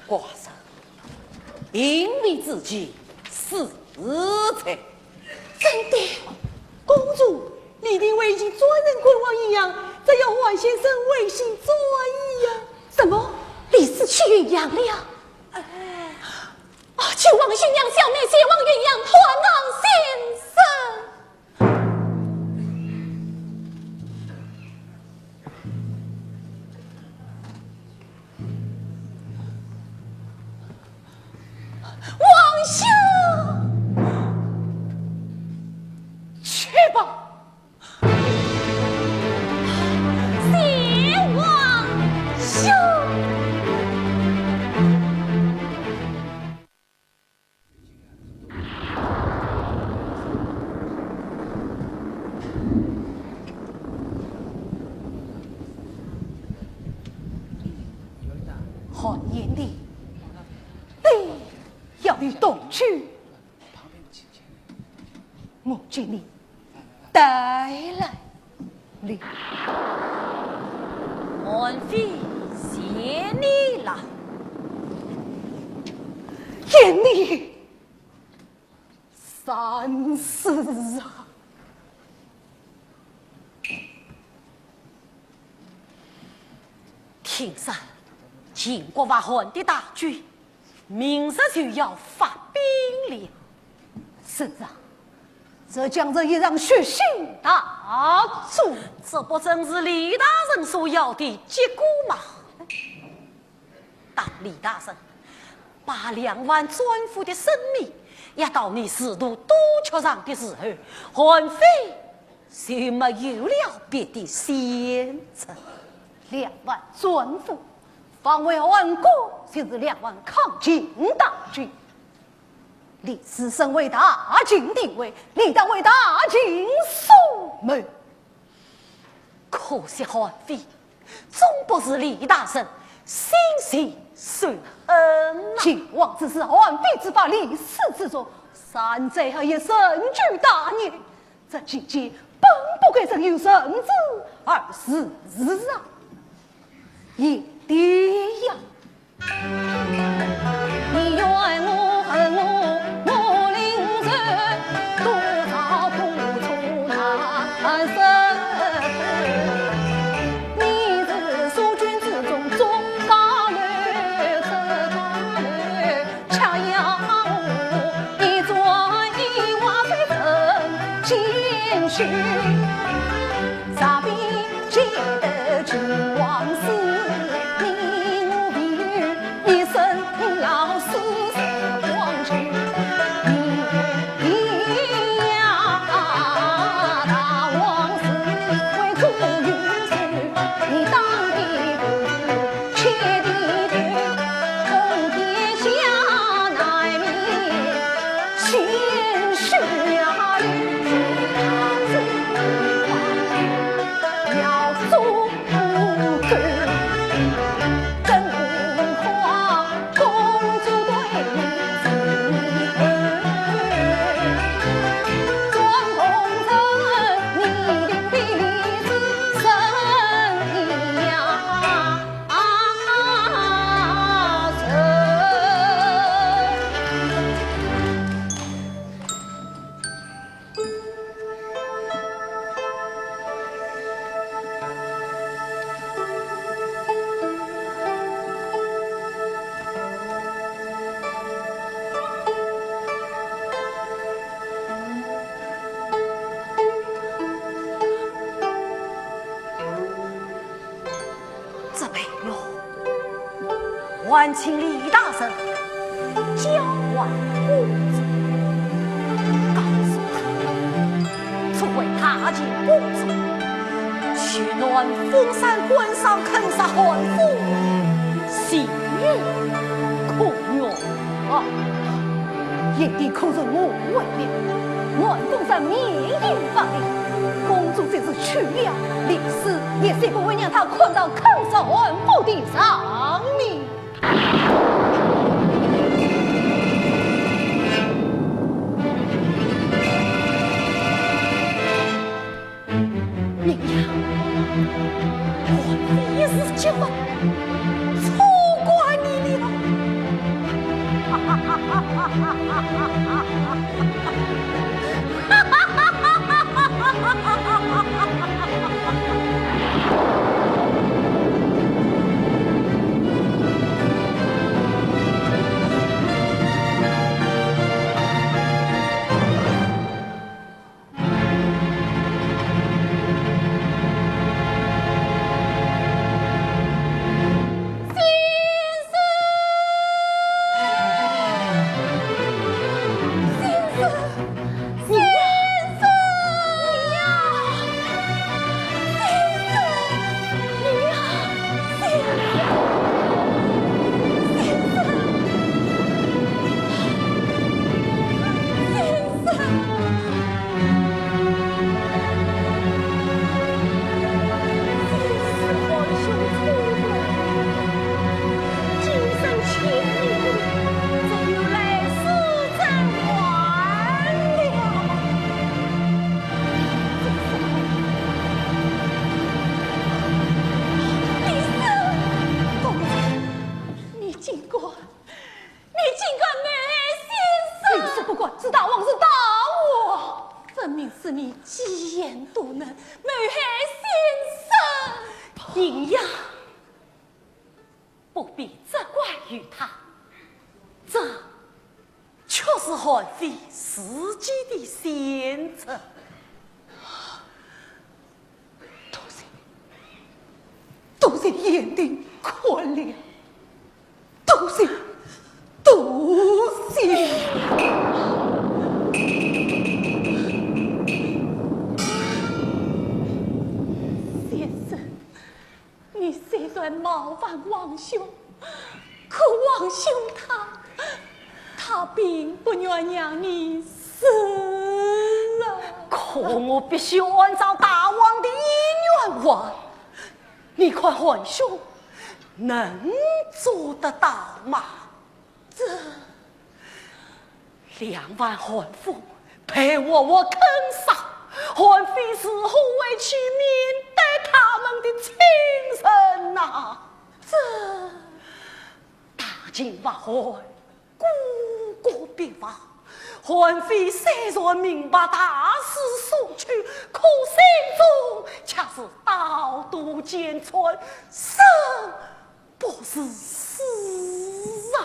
寡人，因为自己死罪。真的？公主，你定为一转人，跟我一样，只要王先生回心转意呀。什么？李斯去云阳了？哎。啊，救王兄，让小妹前往云阳探望先生。 王兄，去吧。谢王兄。 韩贤弟，你要与同去，我给你带来了。韩非谢你了。贤弟，三思啊！听说秦国伐韩的大军，明日就要发兵了。是啊，这将是一场血腥大战。这不正是李大人所要的结果吗？ 但李大人把两万战俘的生命压到你如同斗粟上的时候，韩非就没有了别的选择。两万战俘，防卫韩国就是两万抗秦大军。李斯身为大秦廷尉，理当为大秦所谋。 可惜韩非终不如李大人心慈手厚啊。秦王之死，韩非之法，李斯之作，山贼何以成就大业？这其间本不该存有人质二字啊！贤弟呀， 你怨我恨我，我领受多少苦楚难受。你是苏军之中中高楼，中高楼，恰要我一转一往被人间去。 上边见得秦王死，你我唯有一生老死守黄泉。你呀，大王是为主有仇，你当的不是 千里头，通天下难免心血流。烦请李大人交还公主，告诉他，作为大秦公主，取暖封禅，官上坑杀韩馥，情有可原啊。贤弟可认我为妙？暖封禅面有法力，公主即使去了，李斯也绝不会让他看到坑杀韩馥的场面。 娘呀，我一时急了，错怪你了。你竟敢，你竟敢谋害先生！你是不敢，是大王，是大王！分明是你嫉贤妒能，谋害先生！娘呀，不必责怪于他，这 却是韩非自己的选择。多谢，多谢贤弟宽谅，多谢，多谢。先生， 你虽然冒犯王兄，可王兄他，他并不愿让你死啊。可我必须按照大王的意愿还。你看韩兄能做得到吗？ 这……两万寒风被活活坑杀，韩非如何回去面对他们的亲人呐？这……大秦亡韩，故国必亡。韩非虽然明白大势所趋，可心中却是刀度千寸，生 不如死啊！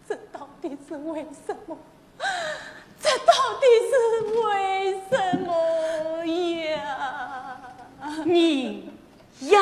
这到底是为什么？这到底是为什么呀？你呀！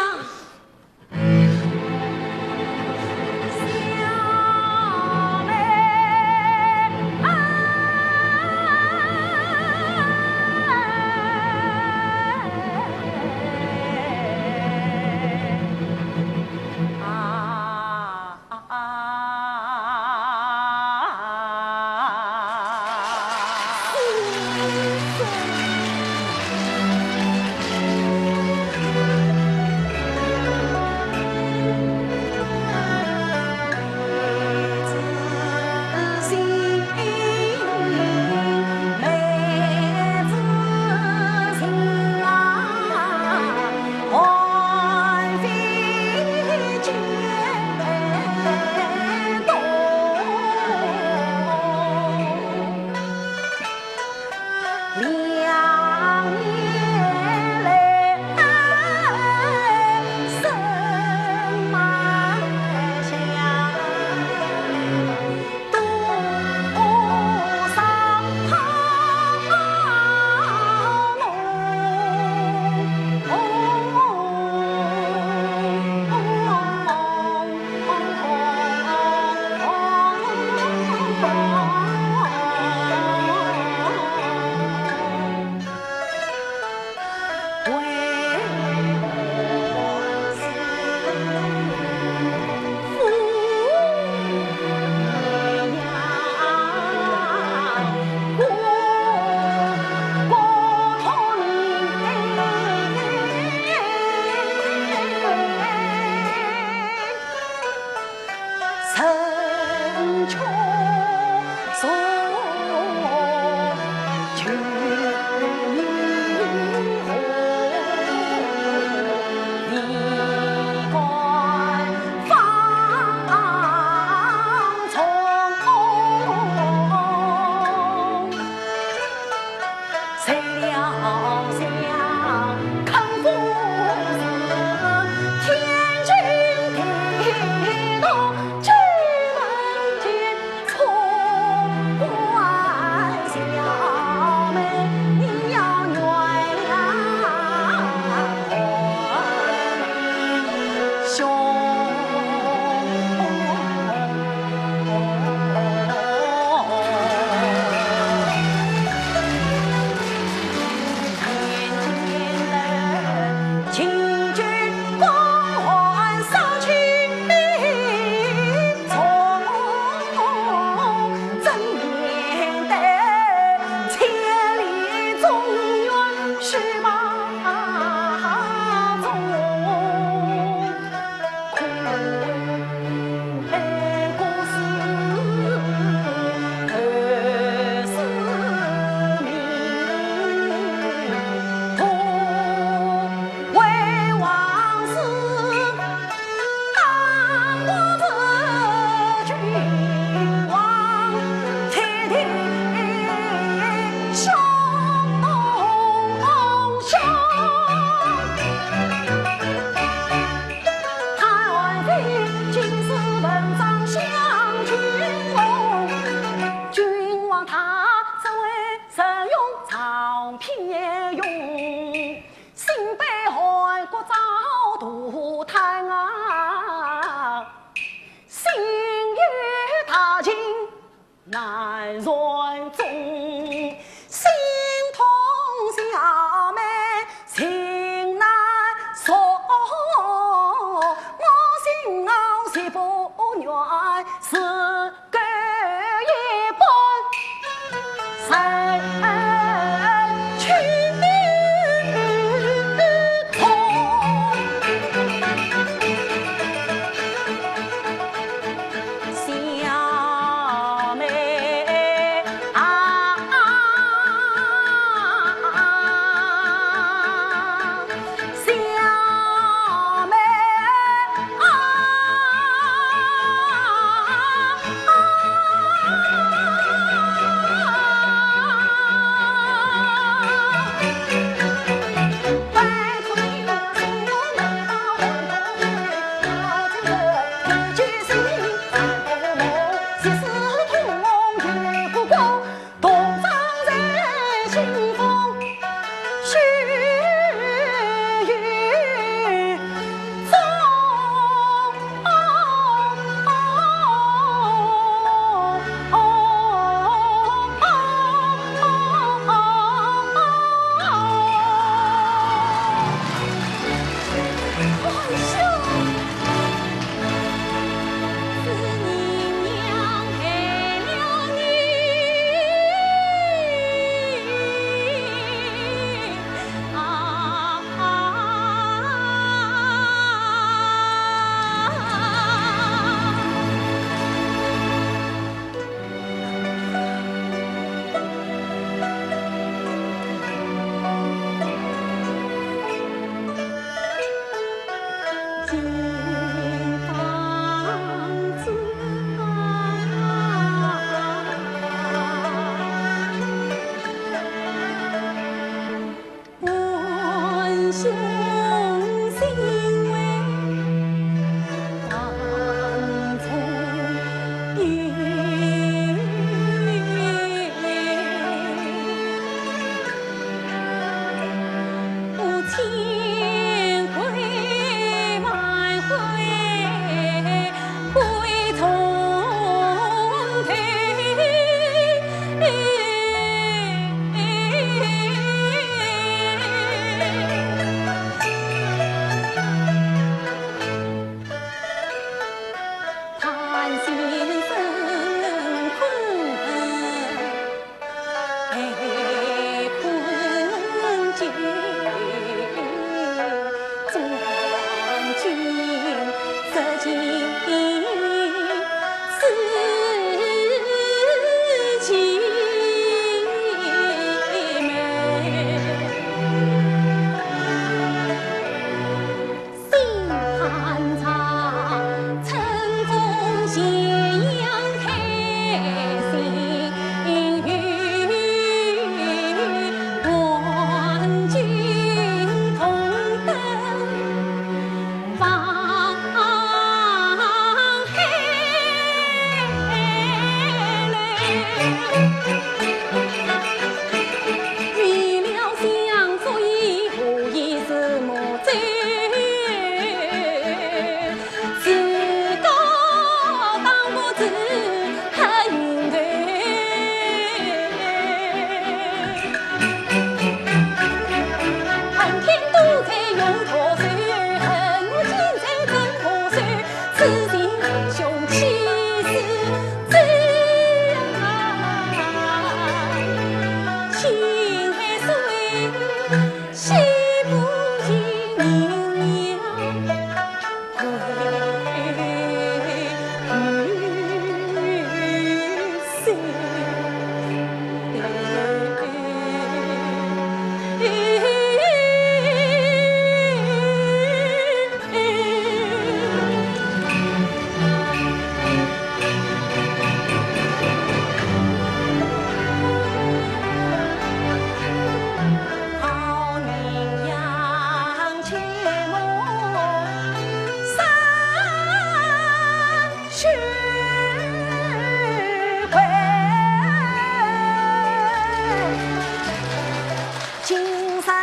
今生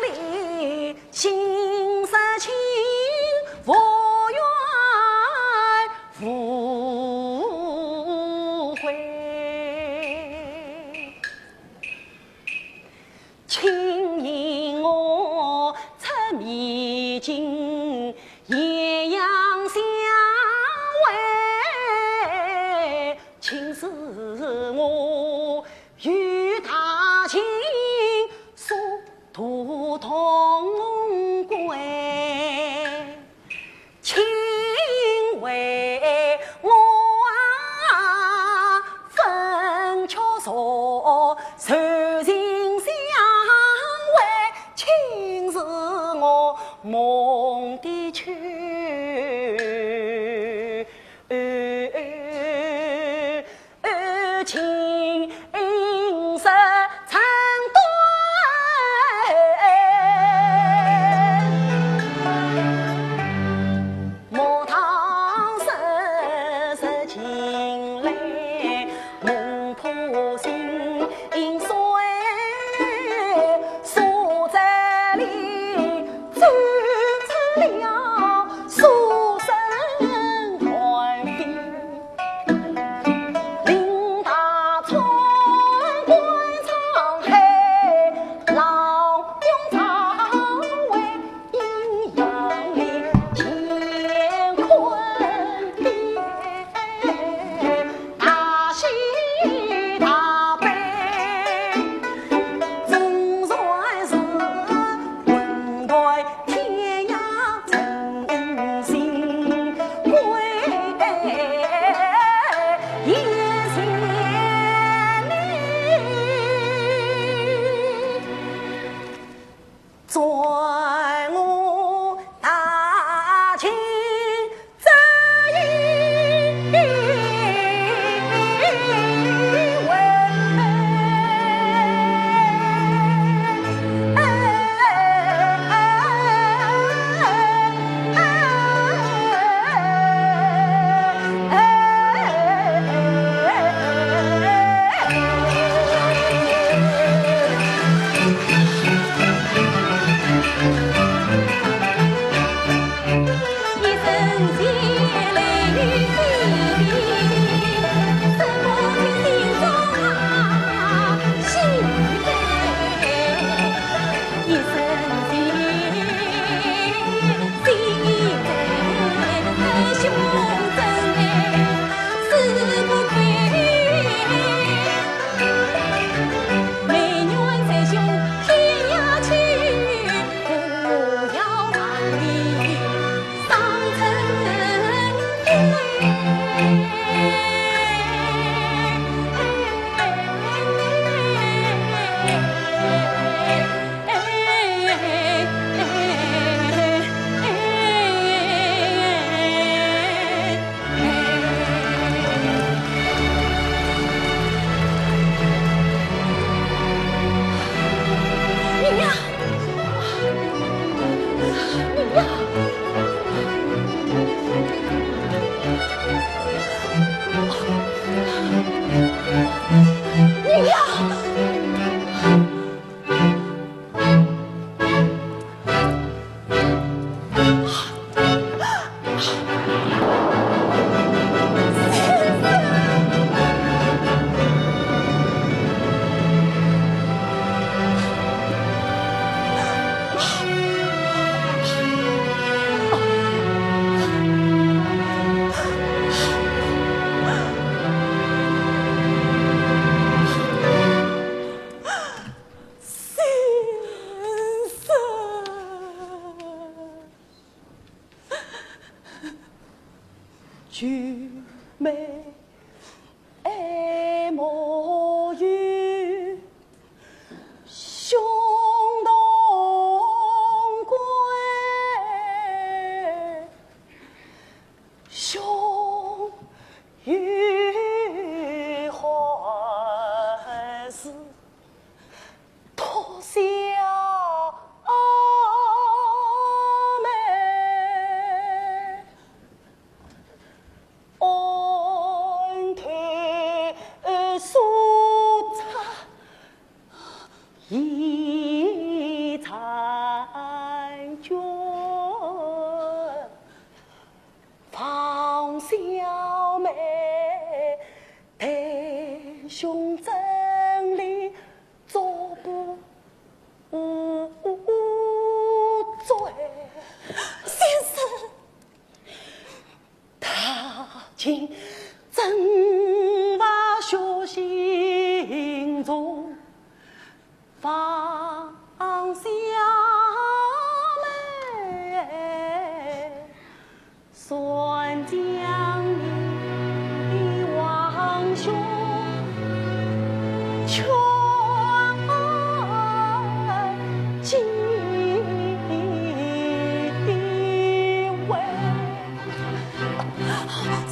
里心事情，无怨无悔。请引我出迷津，斜阳相会，请赐我 与大清所图同归，请为我啊，粉却所，柔情相会，请赐我梦的秋。 情深长短。莫道世事情来梦破心，因碎锁在里，走出了苏生官兵。 领大川关沧海，老兵朝会阴阳里乾坤变。蒸发血腥中放香梅，算将你的亡兄全记回。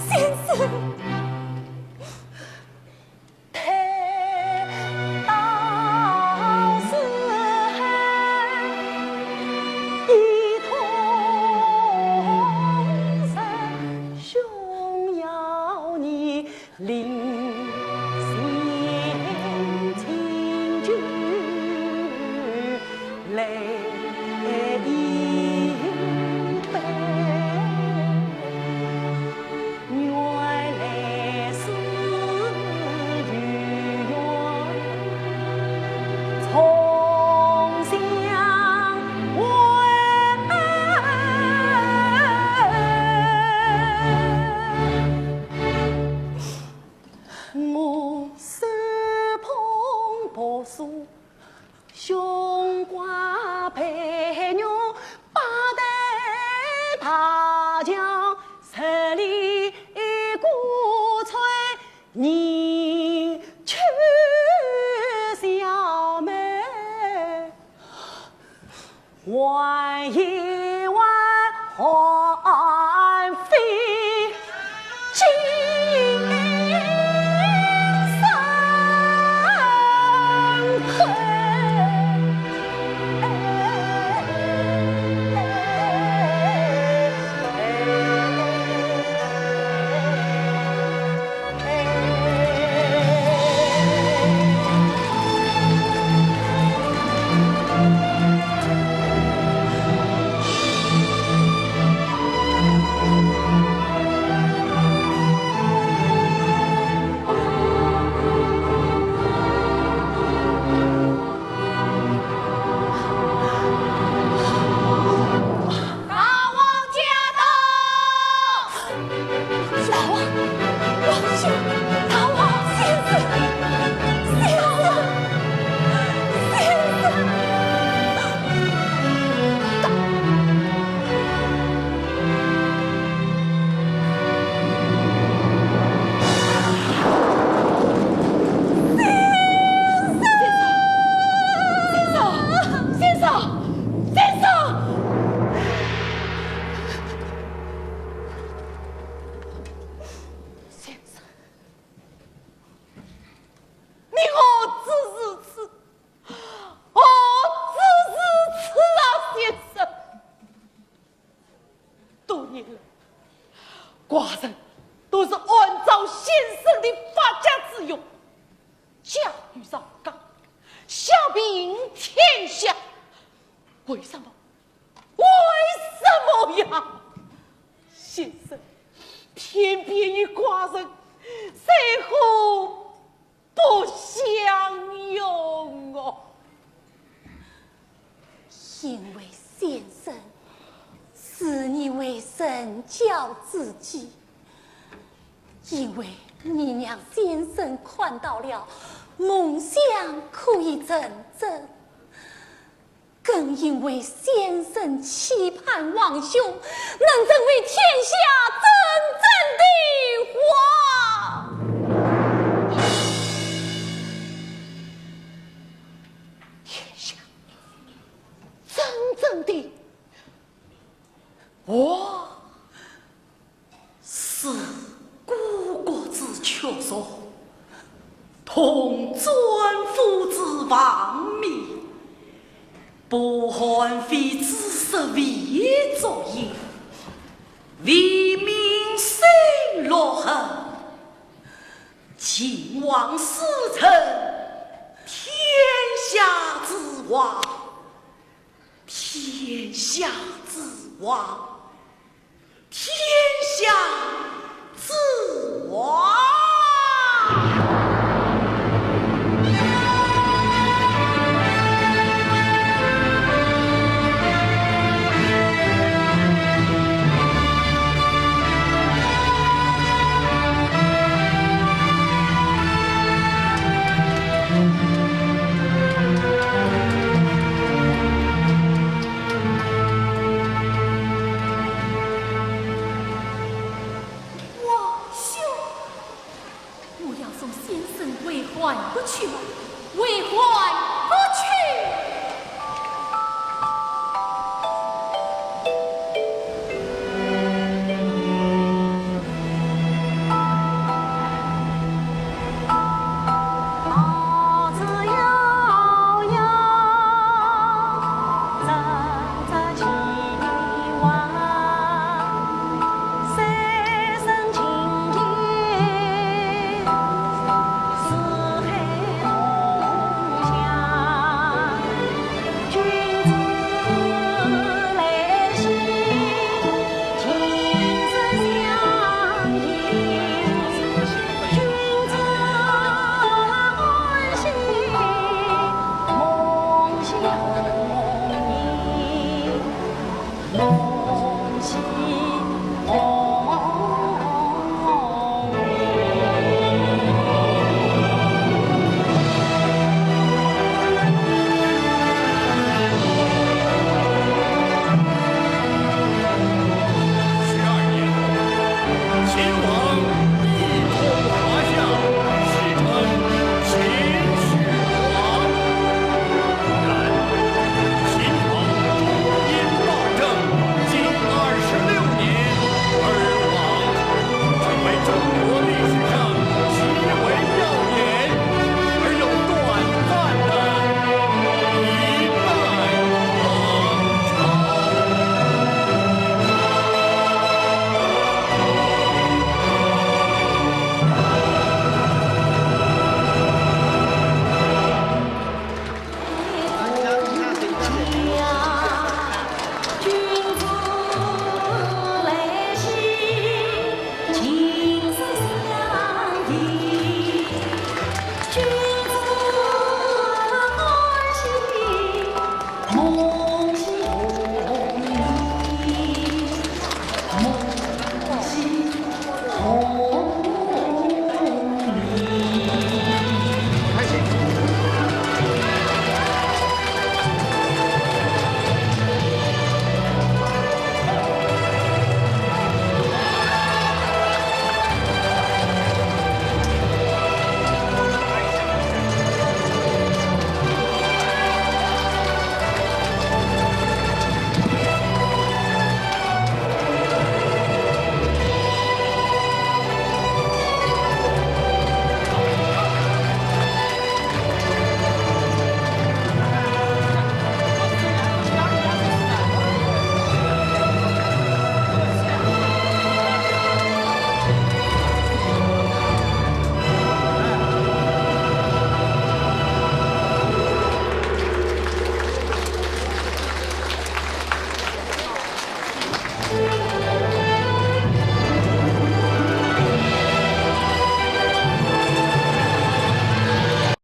先生，大王驾到！老王，王兄，大王，先生，先生，先生。先生，先生，先生，先生，先生，你何止如此，何止如此啊，先生！ 多年来，寡人都是按照先生的发家之愿，嫁入朝纲，享平天下。为什么？为什么呀？先生，偏偏与寡人最后 不相容哦。因为先生视你为人教知己，因为你让先生看到了梦想可以成真， 更因为先生期盼王兄能成为天下真正的王。天下真正的王。 是故国之屈辱，同尊父之亡命，不寒非之色为足也，为民生乐恒，秦王使臣，天下之王，天下之王。 天下之王。送先生回还不去吗？回还不去